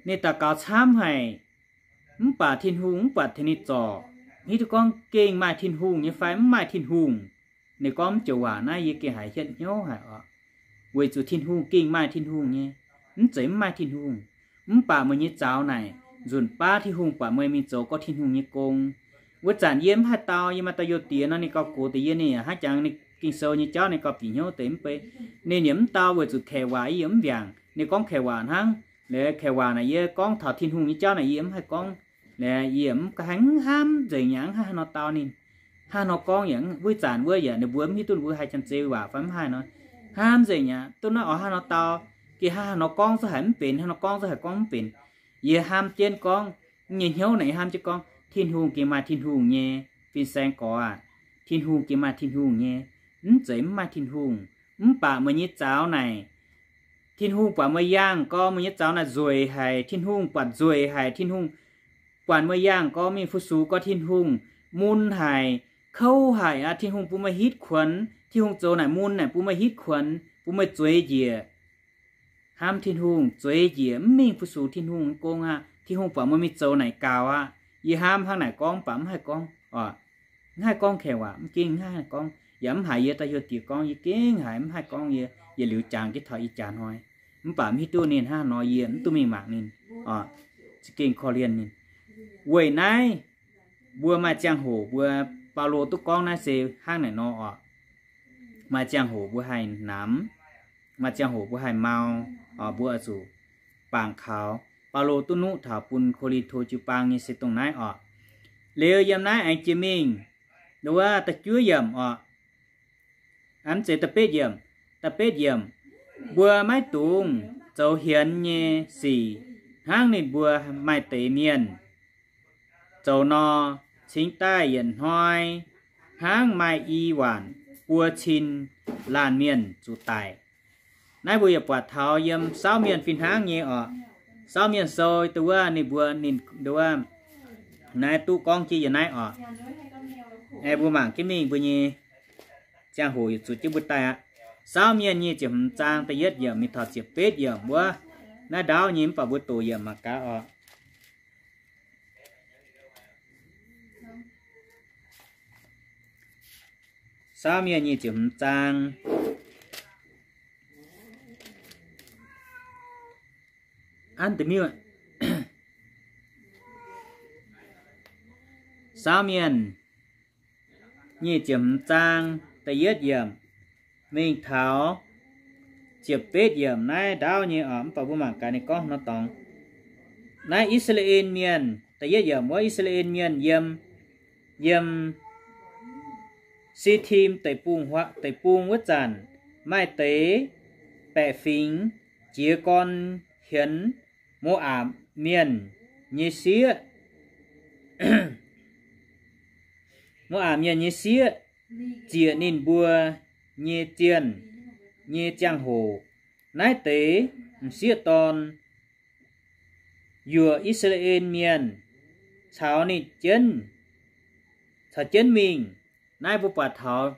ninh daux gaux camv haic, mv baac Tin-Hungh mv buatc tengx ninh zorc, hiuv duqv gorngv gengh maaih Tin-Hungh nyei fai mv maaih Tin-Hungh. Ninh gorngv mv joux waac naaiv yie gengh haiz hietv hnyouv haic oc. Weic zuqc Tin-Hungh gengh maaih Tin-Hungh nyei, mv zeiz mv maaih Tin-Hungh. Mv baac meih nyei zaux naaic nzunc baav Tin-Hungh buatc meih mingh zoux gorngv Tin-Hungh nyei gong. Wuov zanc yie mv haih dau, yie maaih dauh youh diex nor, ninh gauh gox deix yie, ninh hnangv jangx ninh Ging-Sou nyei jauv ninh gauh bieqc hnyouv deix mv bei. Ninh yaac mv dau weic zuqc kaeqv waac yie yaac mv mbiaangc. Ninh gorngv kaeqv waac hnangv. Laaix kaeqv waac naaic yie gorngv taux Tin-Hungh nyei jauv naaic yie mv haih gorngv. Laaix yie mv haih hnamv nzengc yaac mv haih haaix nor dau ninh. Hnangv nor gorngv yaac wuov zanc wuov yaac ninh mbuo mv hiuv duqv ninh mbuo haih janx-zei waac fai mv haih nor. Hnamv nzengc yaac duqv naaiv oix hnangv nor dau. Gengh hnangv haaix nor gorngv zungv haiz mv benx, hnangv nor gorngv zungv haiz gorngv mv benx. Yie hnamv jienv gorngv, nyei hnyouv naaic yie hnamv jienv gorngv Tin-Hungh gengh maaih Tin-Hungh nyei. Fin-saeng gorx aah, Tin-Hungh gengh maaih Tin-Hungh nyei, mv zeiz mv maaih Tin-Hungh. Mv baac meih nyei zaux naaic, Tin-Hungh buatc meih yangh gorngv meih nyei zaux naaic nzueic haic, Tin-Hungh buatc nzueic haic, Tin-Hungh buatc meih yangh gorngv mingh fu-sux gorngv Tin-Hungh mun haic, kouv haic aqv. Tin-Hungh bun meih hitv kuonx, Tin-Hungh zoux naaic mun naaic bun meih hitv kuonx, bun meih zueiz njiec. Hnamv Tin-Hungh zueiz njiec mv mingh fu-sux Tin-Hungh gong aqv. Tin-Hungh buatc meih mingh zoux naaic gaux aqv. Yie hnamv hnangv naaic gorngv, mv baac mv haih gorngv oc. Mv haih gorngv kaeqv waac, mv gengh mv haih gorngv, yaac mv haiz yie dauh heuc diex gorngv, yie gengh haiz mv haih gorngv. Yie yietc liuz jangx jienv taux ih jaax hnoi, mv baac mv hiuv duqv ninh hnangv haaix nor, yie mv duqv mingh mangc ninh oc. Za'gengh korv-lienh ninh. Weic naaiv mbuo maaih ziangh hoc mbuo, Baulo duqv gorngv naaiv se hnangv naaic nor oc. Maaih ziangh hoc mbuo haih namx, maaih ziangh hoc mbuo haih mau, oc, mbuo oix zuqc bangc kaux. Baulo duqv nuqv taux bun Ko^lin^to jiu-baang nyei se dongh naaiv oc. Liuz yiem naaiv aengx jiex mingh, nduov da'juov yiemc oc. Mv zeiz da'betv yiemc, da'betv yiemc, mbuo maiv dungx zoux hienx nyei sic hnangv ninh mbuo maaih deix mienh zoux nor, cingx daaih yietc hnoi hnangv maaih i waanc buo cin laanh mienh zuqc daic. Naaiv mbuo yaac buatc taux yiem Saauv Mienh fih hnangv nyei oc. Saauv Mienh sou dongh wuov ninh mbuo ninh nduov naaiv duqv gorngv jienv yiem naaiv oc. Aengx mbuo mangc jienv mingh mbuo nyei ziangh hoc yietc zuqc jienv mbuo daaih aqv. Saauv Mienh nyic ziepc hmz zaang da'yietv yiemc mingh taux ziepc betv yiemc wuov. Naaiv ndaauv nyei mv baac mbuo doqc yiemc mangc gaax oc. Saauv Mienh nyic ziepc hmz zaang. An da'miuh, Saauv Mienh nyic ziepc hmz zaang da'yietv yiemc mingh taux ziepc betv yiemc naaiv ndaauv nyei oc. Mv baac mbuo mangc gaax ninh gorngv nor dorngx. Naaiv I^saa^laa^en Mienh, da'yietv yiemc wuov, I^saa^laa^en Mienh yiem, yiem Sitim deic-bung, deic-bung wuov zanc, maaih deix baeqc fingx jiez gorn hienx Mo^apc Mienh nyei sieqv. Mo^apc Mienh nyei sieqv ziec ninh mbuo nyei zienh nyei ziangh hoc, naaiv deix m'sieqv dorn yuoqc I^saa^laa^en Mienh caux ninh jienv, caux jienv mingh. Naaiv mbuo buatc taux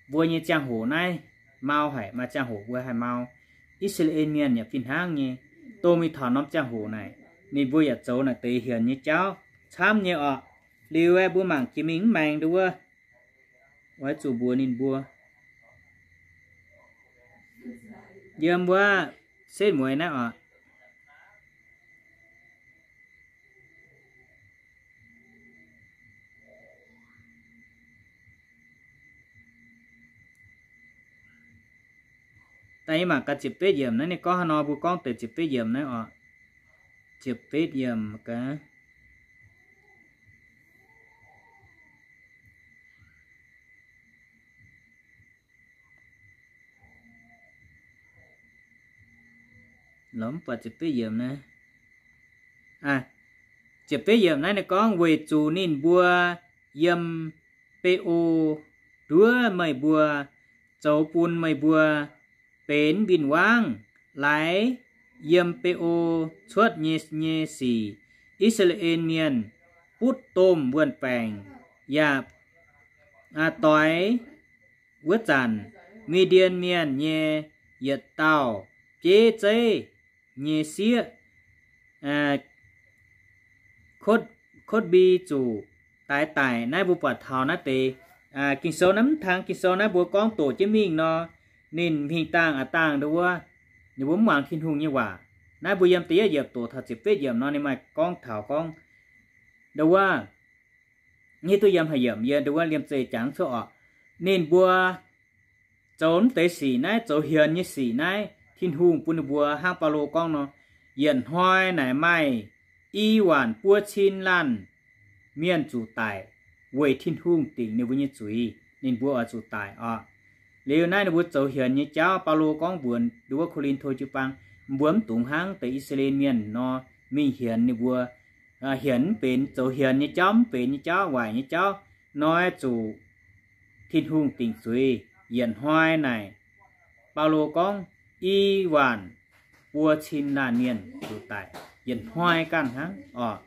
mbuo nyei ziangh hoc naaiv mau haic, maaih ziangh hoc mbuo haih mau. I^saa^laa^en Mienh yaac fih hnangv nyei, dongh mingh taux norm ziangh hoc naaic, ninh mbuo yaac zoux naaic deix hienx nyei jauv camv nyei oc. Liuz aeqv, mbuo mangc jiex mingh mv maengx nduov wuov, oix zuqc mbuox ninh mbuo yiem wuov setv mueiz naaiv oc. Daaih yie mangc gaax ziepc betv yiemc naaiv, ninh gorngv haaix nor, mbuo gorngv deix ziepc betv yiemc naaiv oc. Ziepc betv yiemc gaax. ziepc betv yiemc naaiv, ziepc betv yiemc naaiv ninh gorngv, weic zuqc ninh mbuo yiem Be^o nduov meih mbuo, zoux bun meih mbuo benx win-wangv. Laaix yiem Be^o cuotv nyei, nyei sic, I^saa^laa^en Mienh butv domh wuon-baengc, yaac doix wuov zanc Mi^ndien Mienh nyei yietc dauh bieiv zeiv nyei sieqv, Kotv, Kotv^mbi zuqc daix daic. Naaiv mbuo buatc taux naaiv deix Ging-Sou naaiv, mv tang Ging-Sou naaiv mbuo gorngv doqc jienv mingh nor, ninh hingh dangh aqc dangh ndo wuov, ninh mbuo mv muangx Tin-Hungh nyei waac. Naaiv mbuo yiem da'yietv yiemc doqc taux ziepc betv yiemc nor, ninh maaih gorngv taux gorngv ndo wuov, hiuv duqv yiem haaix yiemc yie ndo wuov liemh zeih jangx cuotv orqc. Ninh mbuo zoux mv deix sic naaiv, zoux hienx nyei sic naaiv, Tin-Hungh bun ninh mbuo hnangv Baulo gorngv nor, yietc hnoi naaic maaih i waanc buo cin laanh mienh zuqc daic weic Tin-Hungh dingc ninh mbuo nyei zuiz, ninh mbuo oix zuqc daic orqc. Liuz naaiv ninh mbuo zoux hienx nyei jauv, Baulo gorngv mbuox ndo wuov Ko^lin^to jiu-baang, mbuo mv dungx hnangv deix I^saa^laa^en Mienh nor mingh hienx ninh mbuo, hienx mv benx, zoux hienx nyei jauv mv benx nyei jauv, waaic nyei jauv nor, zuqc Tin-Hungh dingc zuiz. Yietc hnoi naaic, Baulo gorngv i waanc buo cin laanh mienh zuqc daic yietc hnoi ganh hnangv orqc.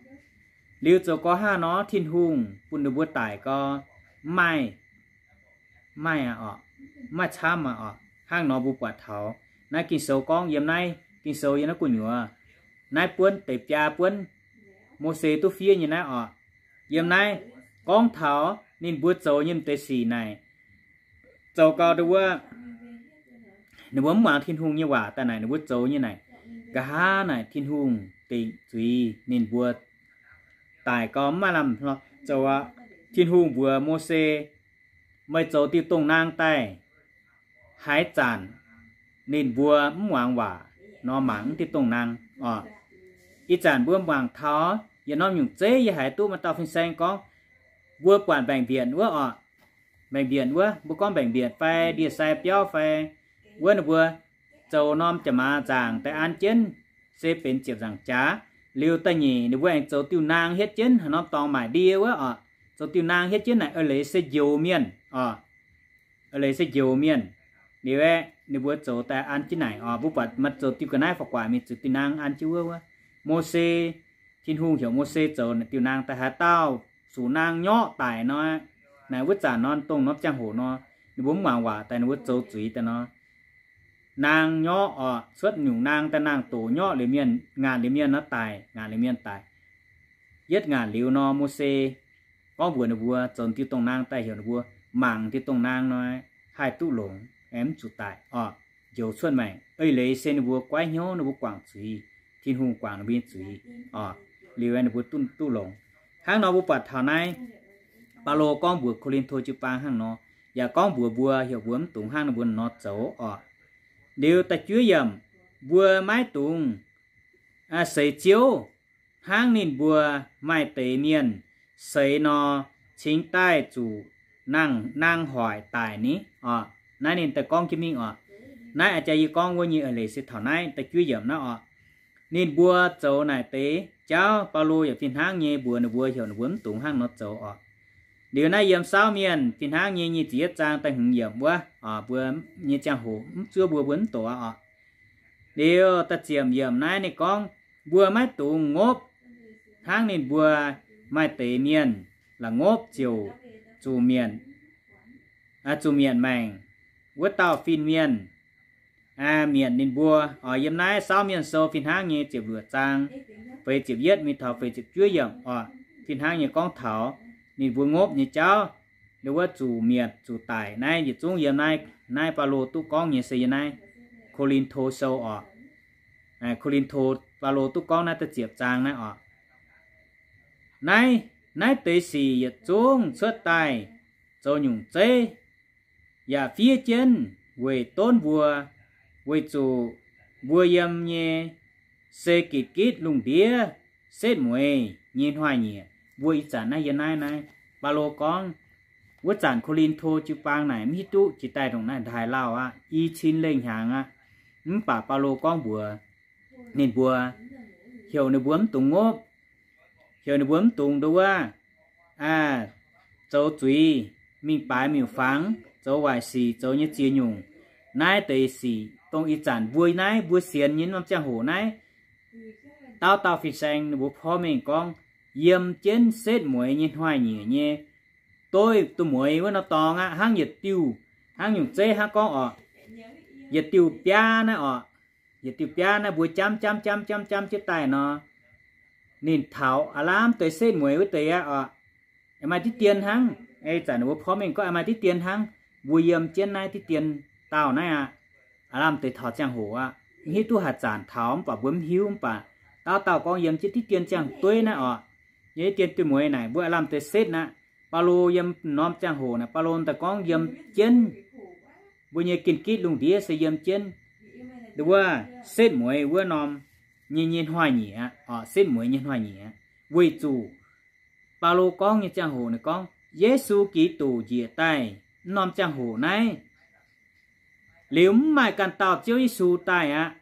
Liuz zoux gorx hnangv nor Tin-Hungh bun ninh mbuo daic gau, mv maaih, mv maaih aqv orqc, mv maaih camv aqv orqc. Hnangv nor mbuo buatc taux naaiv Ging-Sou gorngv yiem naaiv Ging-Sou yiem naaiv gu'nyuoz, naaiv buonv deix biaa buonv Mose duqv fiev nyei naaiv orqc. Yiem naaiv gorngv taux ninh mbuo zoux nyei m'deix sic naaic, zoux gau ndo wuov, ninh mbuo mv muangx Tin-Hungh nyei waac daaih naaic, ninh mbuo zoux nyei naaic, nqa'haav naaic Tin-Hungh dingc zuiz ninh mbuo daic gau, mv maaih lamh hlo zoux aqv. Tin-Hungh mbuox Mose, meih zoux diuh dongh naang daaih, haaix zanc ninh mbuo mv muangx waac nor, mangc diuh dongh naang orqc. Ih zanc mbuo mangc taux yietc norm nyungc zeiv yie haiz duqv maaih dauh fin-saeng gorngv, mbuo buatc mbaengc-mbienc wuov orqc, mbaengc-mbienc wuov, mbuo gorngv mbaengc-mbienc fai ndie-sai biauv fai wuov, ninh mbuo zoux norm jaax-maaz nzaangc daaih an jienv, se benx ziepc nzaangc jaax. Liuz da'nyeic ninh mbuo aengx zoux diuh naang hietv jienv haaix norm dorngx maaic ndie wuov orqc, zoux diuh naang hietv jienv naaic eix leiz se njoux mienh orqc, eix leiz se njoux mienh. Liuz aeqv, ninh mbuo zoux daaih an jienv naaic orqc, mbuo buatc maaih zoux diuh ga'naaiv fa'guaax mingh zoux diuh naang an jienv wuov, wuov. Mose, Tin-Hungh heuc Mose zoux diuh naang daaih, haaix dauh zuqc naang nyorqv daic nor, naaic wuov zanc nor, dongh norm ziangh hoc nor, ninh mbuo mv muangx waac daaih, ninh mbuo zoux zuiz daaih nor, naang nyorqv orqc, cuotv nyungc naang daaih, naang-doqc nyorqv liuz mienh, ngaatc liuz mienh nor daic, ngaatc liuz mienh daic. Yietv ngaatc liuz nor, Mose gorngv mbuox ninh mbuo zoux diuh dongh naang daaih heuc ninh mbuo mangc diuh dongh naang nor, haih duqv longx, aengx mv zuqc daic orqc, njoux cuotv maengc. Eix leiz se ninh mbuo goiv hnyouv, ninh mbuo guangc zuiz, Tin-Hungh guangc ninh mbuo nyei zuiz orqc. Liuz ninh mbuo duqv, duqv longx. Hnangv nor mbuo buatc taux naaiv, Baulo gorngv mbuox Ko^lin^to jiu-baang hnangv nor, yaac gorngv mbuox mbuo heuc mbuo mv dungx hnangv ninh mbuo nor zoux orqc. Liuz da'juov yiemc, mbuo maiv dungx seix Ziouv hnangv ninh mbuo maaih deix mienh seix nor, cingx daaih zuqc naang, naang hoic daic ni orqc. Naaiv ninh daaih gorngv jienv mingh orqc. Naaiv a'jang yie gorngv wuov nyei eix leiz se taux naaiv da'juov yiemc naaiv orqc. Ninh mbuo zoux naaic deix jauv, Baulo yaac fih hnangv nyei mbuox ninh mbuo, heuc ninh mbuo mv dungx hnangv nor zoux orqc. Liuz naaiv yiem Saauv Mienh fih hnangv nyei nyic ziepc yietv zaang da'hmz yiemc wuov, mbuo nyei ziangh hoc mv zuov mbuo, mbuo mv doqc aqv orqc. Liuz da'ziepc yiemc naaiv ninh gorngv, mbuo maiv dungx ngopv hnangv ninh mbuo maaih deix mienh la'ngopv ziouc zuqc mietc, zuqc mietc maengc wuov dauh fin-mienh, mietc ninh mbuo. Oix yiem naaiv Saauv Mienh Sou fih hnangv nyei ziepc luoqc zaang, feix ziepc yietv mingh taux feix ziepc juov yiemc orqc, fih hnangv nyei gorngv taux ninh mbuo ngopv nyei jauv, ndo wuov zuqc mietc zuqc daic. Naaiv yietc zungv yiem naaiv, naaiv Baulo duqv gorngv nyei se yiem naaiv Ko^lin^to Sou orqc. Ko^lin^to, Baulo duqv gorngv naaiv da'ziepc zaang naaiv orqc. Naaiv, naaiv deix sic yietc zungv cuotv daaih zoux nyungc zeiv yaac fiev jienv weic donv mbuo, weic zuqc mbuo yiem nyei se gitv-gitv lungh ndiev setv mueiz nyei hnoi-nyieqc. Mbuo ih zanc naaiv yiem naaiv, naaiv Baulo gorngv, wuov zanc Ko^lin^to jiu-baang naaic mv hiuv duqv jiex daaih ndongc naaiv ndaaih lauh aqv, i cin lengh hnyangx aqv. Mv baac Baulo gorngv mbuox Ninh mbuo heuc ninh mbuo mv dungx ngopv, heuc ninh mbuo mv dungx nduov wuov, zoux zuiz, mingh baaix miuc-fangx, zoux waaic sic, zoux nyei ziex nyungc. Naaiv deix sic dongh ih zanc mbuo naaiv mbuo sienx nyei norm ziangh hoc naaiv, dauh dauh fin-saeng ninh mbuo porv mengh gorngv, yiem jienv setv mueiz nyei hnoi-nyieqc nyei, doix duqv mueiz wuov norm dorngx aqv, hnangv yietc diuh, hnangv nyungc zeiv hnangv gorngv oc, yietc diuh biaav naaiv oc, yietc diuh biaav naaiv mbuo jamv jamv jamv jamv jamv jienv daaih nor, ninh taux aav lamh deix setv mueiz wuov deix aqv oc. Maaih diqv dien hnangv, ih zanc mbuo porv mengh gorngv maaih diqv dien hnangv, mbuo yiem jienv naaiv diqv dien dauh naaiv aqv. Aav lamh deix taux ziangh hoc aqv, mv hiuv duqv haaix zanc taux mv baac mbuo mv hiuv mv baac dauh dauh gorngv yiem jienv diqv dien ziangh dueiv naaiv oc. Yiem diqv dien dueiv mueiz naaic mbuo aav lamh deix setv aqv. Baulo yiem norm ziangh hoc naaic Baulo daaih gorngv yiem jienv mbuo nyei gin-gitv lungh ndiev se yiem jienv nduov wuov setv mueiz wuov norm nyei nyei hnoi-nyieqc aqv, setv mueiz nyei hnoi-nyieqc aqv. Weic zuqc Baulo gorngv nyei ziangh hoc ninh gorngv Yesu Giduc njiec daaih mv norm ziangh hoc naaiv, liuz mv maaih ganh dauh Ziouv Yesu daaih aqv.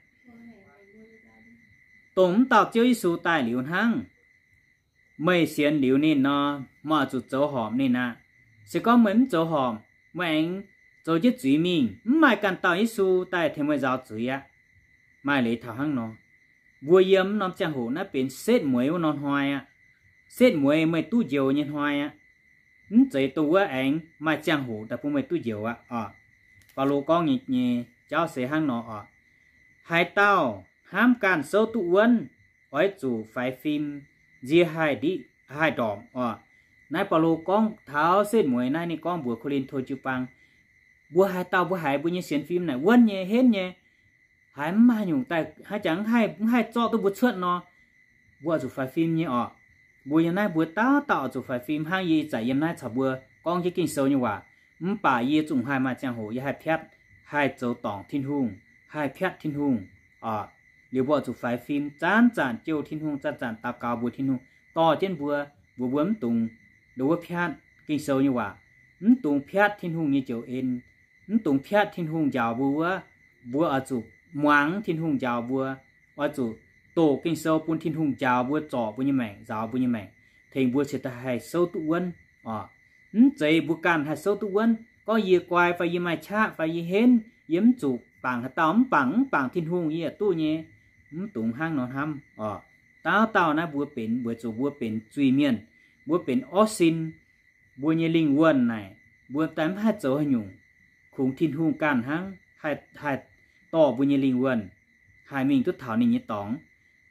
Dongh mv dauh Ziouv Yesu daaih liuz hnangv, meih sienx liuz ninh nor, meih oix zuqc zoux horpc ninh aqv. Se gorngv meih mv zoux horpc, meih aengx zoux jienv zuiz mingh, mv maaih ganh dauh Yesu daaih tengx meih nzaaux zuiz aqv. Maaih leiz taux hnangv nor, mbuo yiem mv norm ziangh hoc naaiv benx setv mueiz wuov norm hnoi aqv. Setv mueiz meih duqv njoux nyei hnoi aqv. Mv zeiz dongh wuov aengx maaih ziangh hoc daaih bun meih duqv njoux aqv oc. Baulo gorngv nyei, nyei jauv se hnangv nor oc. Haaix dauh hnamv ganh souv duqv wuonv, oix zuqc faix fim nzie haih ndiqv haih ndorpc oc. Naaiv Baulo gorngv taux setv mueiz naaiv ninh gorngv mbuox Ko^lin^to jiu-baang, mbuo haaix dauh mbuo haiz mbuo nyei sienx fim naaic wuonv nyei, henv nyei, haiz mv maaih nyungc daaih, haaix jangx mv haih zorqv duqv mbuo cuotv nor, mbuo oix zuqc faix fim nyei oc. Mbuo yiem naaiv mbuo dauh dauh oix zuqc faix fim hnangv yie ih zanc yiem naaiv caux mbuo gorngv jienv Ging-Sou nyei waac. Mv baac yie zungv haih maaih ziangh hoc yie haih piatv, haih zoux dorngc Tin-Hungh, haih piatv Tin-Hungh oc. Liuz mbuo oix zuqc faix fim, zanc-zanc jouh Tin-Hungh, zanc-zanc daux gaux mbuox Tin-Hungh dorh jienv mbuo, mbuox mbuo mv dungx nduov wuov piatv Ging-Sou nyei waac, mv dungx piatv Tin-Hungh nyei njoux en, mv dungx piatv Tin-Hungh njaaux mbuo wuov. Mbuo oix zuqc muangx Tin-Hungh njaaux mbuo, oix zuqc doqc Ging-Sou bun Tin-Hungh njaaux mbuo, zorc mbuo nyei maengc, nzaaux mbuo nyei maengc, tengx mbuo ciex daaih haih souv duqv wuonv oc. Mv zeiz mbuo ganh haih souv duqv wuonv, gorngv yie guai fai yie maaih qaqv fai yie henv, yie mv zuqc bangc haaix dauh, mv bangc, mv bangc Tin-Hungh yie yaac duqv nyei. Mv dungx hnangv nor hnamv oc. Dauh dauh naaiv mbuo benx, weic zuqc mbuo benx zuiz-mienh, mbuo benx orv sin, mbuo nyei lingh wuonh naaic, mbuo daaih mv haih zoux haaix nyungc, kungx Tin-Hungh ganh hnangv haih, haih dorh mbuo nyei lingh wuonh, haih mingh duqv taux ninh nyei dorngx.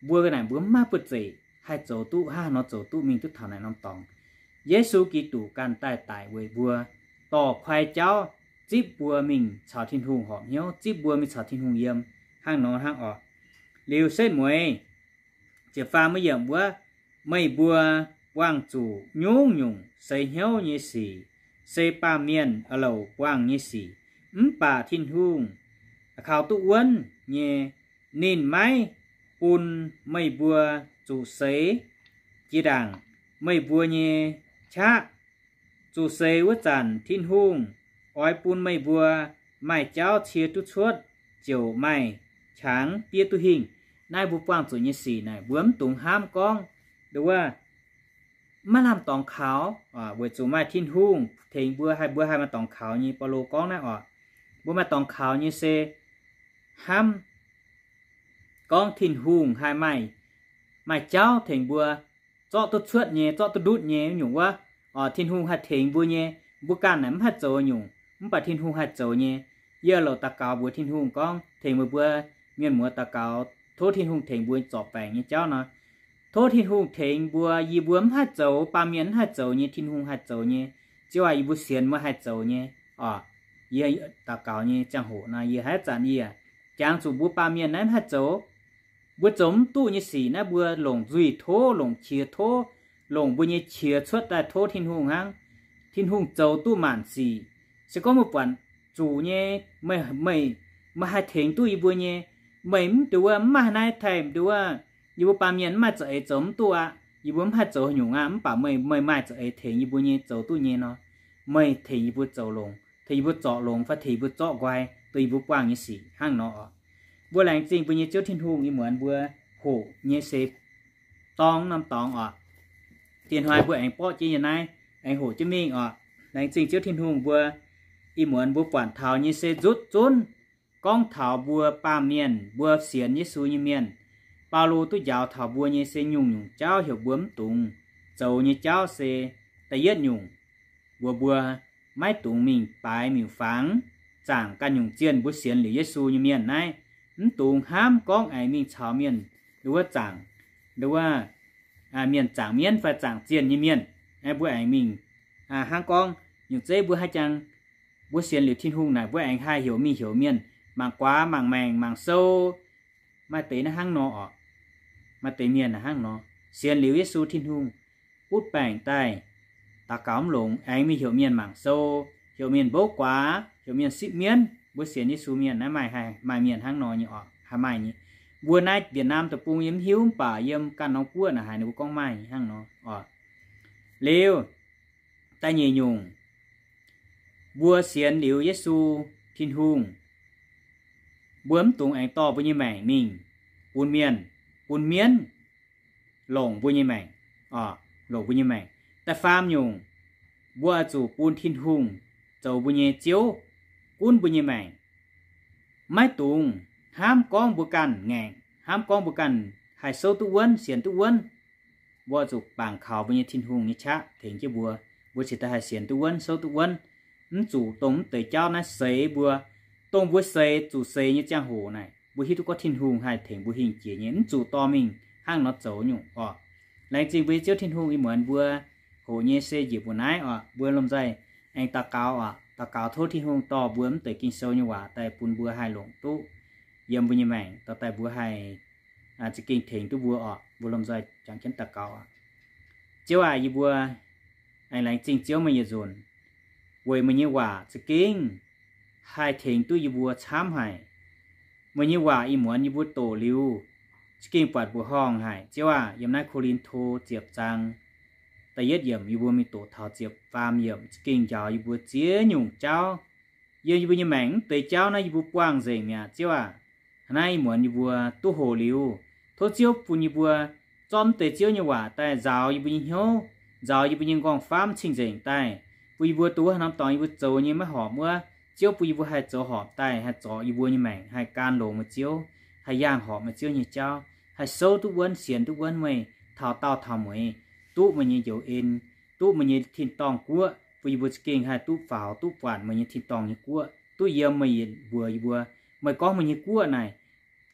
Mbuo ga'naaic mbuo mv maaih buoz-zeic haih zoux duqv, hnangv haaix nor zoux duqv mingh duqv taux naaic norm dorngx. Yesu Giduc ganh daaih daic weic mbuo, dorh kuaai jauv zipv mbuo mingh caux Tin-Hungh horpc hnyouv, zipv mbuo mingh caux Tin-Hungh yiem, hnangv nor hnangv oc. Liuz setv mueiz ziepc faam yiemc wuov, meih mbuo buangh zuqc nyungc-nyungc seix hnyouv nyei sic, se baamh mienh a'louc buangh nyei sic. Mv baac Tin-Hungh kaux duqv wuonv nyei, ninh maiv bun meih mbuo zuqc seix. Jiex ndaangc meih mbuo nyei qaqv zuqc seix wuov zanc, Tin-Hungh oix bun meih mbuo maaih jauv cie duqv cuotv, ziouc maaih qangx diev duqv hingh. Naaiv mbuo buangh zuqc nyei sic naaic, mbuo mv dungx hnamv gorngv nduov wuov maiv lamh dorngx kaux, weic zuqc maaih Tin-Hungh tengx mbuo, haih mbuo haih maaih dorngx kaux nyei. Baulo gorngv naaiv oc, mbuo maaih dorngx kaux nyei se hnamv gorngv Tin-Hungh haih maaih, maaih jauv tengx mbuo zorqv duqv cuotv nyei, zorqv duqv ndutv nyei nyungc wuov. Oc, Tin-Hungh haih tengx mbuo nyei. Mbuo ganh naaic mv haih zoux nyungc, mv baac Tin-Hungh haih zoux nyei. Yie louc daux gaux mbuox Tin-Hungh gorngv tengx meih mbuo mienh muoz daux gaux, tov Tin-Hungh tengx mbuo zorc baengc nyei jauv nor. Tov Tin-Hungh tengx mbuo, yie mbuo mv haih zoux, baamh mienh mv haih zoux nyei, Tin-Hungh haih zoux nyei. Ziouv aac, yie mbuo sienx meih haih zoux nyei. Oc, yie daux gaux nyei ziangh hoc nor, yie haaix zanc yie jangx zuqc mbuo baamh mienh naaiv mv haih zoux. Mbuo zoux mv duqv nyei sic naaiv, mbuo longc nzuih tov, longc qiex tov, longc mbuo nyei qiex cuotv daaih tov Tin-Hungh hnangv. Tin-Hungh zoux duqv maanc sic. Se gorngv meih buatc zuqc nyei, meih, meih, meih haih tengx duqv yie mbuo nyei. Meih mv duqv wuov, mv maaih naaiv taaih mv duqv wuov, yie mbuo baamh mienh mv maaih za'eix zoux mv duqv aqv. Yie mbuo mv haih zoux haaix nyungc aqv. Mv baac meih, meih maaih za'eix tengx yie mbuo nyei zoux duqv nyei nor, meih tengx yie mbuo zoux longx, tengx yie mbuo zorc longx fai tengx yie mbuo zorqv nqoi dongh yie mbuo buangh nyei sic hnangv nor oc. Mbuo laengz zingh mbuo nyei Ziouv Tin-Hungh, ih muonz mbuo hoqc nyei se dorngv norm dorngx oc. Diex hnoi mbuo aengx borqv jienv yiem naaiv, aengx hoqc jienv mingh oc. Laengz zingh Ziouv Tin-Hungh mbuo, ih muonz mbuo buatc taux nyei se nzutv zunv gorngv taux mbuo baamh mienh, mbuo sienx Yesu nyei mienh. Baulo duqv njaaux taux mbuo nyei se nyungc-nyungc jauv heuc mbuo mv dungx zoux nyei jauv se, da'yietv nyungc, mbuox mbuo maiv dungx mingh baaix miuc-fangx, zaangc ganh nyungc zienh. Mbuo sienx liuz Yesu nyei mienh naaiv, mv dungx hnamv gorngv aengx mingh caux mienh, nduov zaangc, nduov, mienh zaangc mienv fai zaangc zienh nyei mienh. Mbuo aengx mingh, hnangv gorngv nyungc zeiv mbuo haih jangx, mbuo sienx liuz Tin-Hungh naaic, mbuo aengx haih heuc mingh heuc mienh mangc guaax, mangc maengc, mangc sou. Maaih deix naaiv hnangv nor oc. Maaih deix mienh hnangv nor, sienx liuz Yesu Tin-Hungh, butv baengc daaih daux gaux mv longx, aengx mingh heuc mienh mangc sou, heuc mienh mbouv guaax, heuc mienh sipv mienv. Mbuo sienx Yesu mienh naaiv maaih, maaih mienh hnangv nor nyei oc, haih maaih nyei. Mbuo naaiv Việt Nam deic-bung yie mv hiuv, mv baac yiem ganh norm guoqv naaic haiz ninh mbuo gorngv maaih hnangv nor oc. Liuz, da'nyeic nyungc, mbuo sienx liuz Yesu Tin-Hungh, mbuo mv dungx aengx dorh mbuo nyei maengc mingh bun mienh, bun mienv longc mbuo nyei maengc, longc mbuo nyei maengc. Da'faam nyungc, mbuo oix zuqc bun Tin-Hungh zoux mbuo nyei Ziouv, gunv mbuo nyei maengc. Maiv dungx hnamv gorngv mbuo ganh ngaengc, hnamv gorngv mbuo ganh haih souv duqv wuonv, sienx duqv wuonv. Mbuo oix zuqc bangc kaux mbuo nyei Tin-Hungh nyei qaqv tengx jienv mbuo, mbuo cingx daaih haih sienx duqv wuonv, souv duqv wuonv. Mv zuqc dongh mv deix jauv naaiv seix mbuo. Dongh mbuo seix, zuqc seix nyei ziangh hoc naaic, mbuo hiuv duqv gorngv Tin-Hungh haih tengx mbuo hingh jiex nyei, mv zuqc dorh mingh hnangv nor zoux nyungc oc. Laengz zingh mbuo nyei Ziouv Tin-Hungh, ih muonz mbuo hoqc nyei se njiec mbuo naaiv oc. Mbuo lomh nzoih aengx daux gaux oc. Daux gaux tov Tin-Hungh dorh mbuo mv deix Ging-Sou nyei waac daaih bun mbuo haih longc duqv yiem mbuo nyei maengc, dorh daaih mbuo haih za'gengh tengx duqv mbuo oc. Mbuo lomh nzoih jangx jienv daux gaux oc. Ziouv aac, yie mbuo aengx laengz zingh Ziouv meih yietc nzunc, weic meih nyei waac za'gengh haih tengx duqv yie mbuo camv haic. Meih nyei waac ih muonz yie mbuo doqc liuz, za'gengh buatc mbuoqc horngh haic. Ziouv aac, yiem naaiv Ko^lin^to ziepc zaang da'yietv yiemc, yie mbuo mingh doqc taux ziepc faam yiemc, za'gengh njaaux yie mbuo ziex nyungc jauv. Yiem yie mbuo nyei maengc mv deix jauv naaiv yie mbuo buangh nzengc mi'aqv, Ziouv aac. Hnangv naaiv ih muonz yie mbuo duqv hoqc liuz, tov Ziouv bun yie mbuo zorqv mv deix Ziouv nyei waac daaih nzaaux yie mbuo nyei hnyouv, nzaaux yie mbuo nyei nqorngv-famv cing-nzengc daaih, bun yie mbuo duqv haaix norm dorngx yie mbuo zoux nyei maiv horpc wuov, Ziouv bun yie mbuo haih zoux horpc daaih, haih zorc yie mbuo nyei maengc haih gan longx meih Ziouv, haih yangh horpc meih Ziouv nyei jauv, haih souv duqv wuonv, sienx duqv wuonv meih taux daauh taux mueiz, duqv meih nyei njoux en, duqv meih nyei tin-dorngh guoqv, bun yie mbuo za'gengh haih duqv faaux, duqv buatc meih nyei tin-dorngh nyei guoqv, duqv yiem meih yietc mbuox yie mbuo. Meih gorngv meih nyei guoqv naaic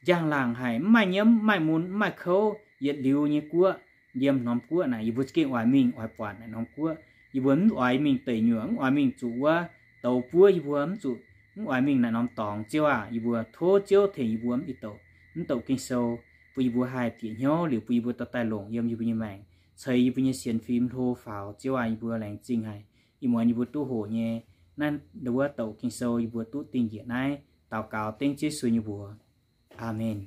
njang-laangc haic, mv maaih nyiemv, mv maaih mun, mv maaih kouv, yietc liuz nyei guoqv. Yiem norm guoqv naaic yie mbuo za'gengh oix mingh oix buatc naaic norm guoqv. Yie mbuo mv oix mingh deic nyuoqc, mv oix mingh zuqc wuov douz buov yie mbuo, mv zuqc, mv oix mingh naaic norm dorngx. Ziouv aac, yie mbuo tov Ziouv tengx yie mbuo mv douc, mv douc Ging-Sou, bun yie mbuo haih bieqc hnyouv liuz bun yie mbuo dorh daaih longc yiem yie mbuo nyei maengc, ceix yie mbuo nyei sienx fim hlo faaux. Ziouv aac, yie mbuo laengz zingh haic ih muonz yie mbuo duqv hoqc nyei naaiv wuov douc Ging-Sou, yie mbuo duqv dingh njiec naaiv. Daux gaux dengv Ziouv Yesu nyei mbuox. Aamen.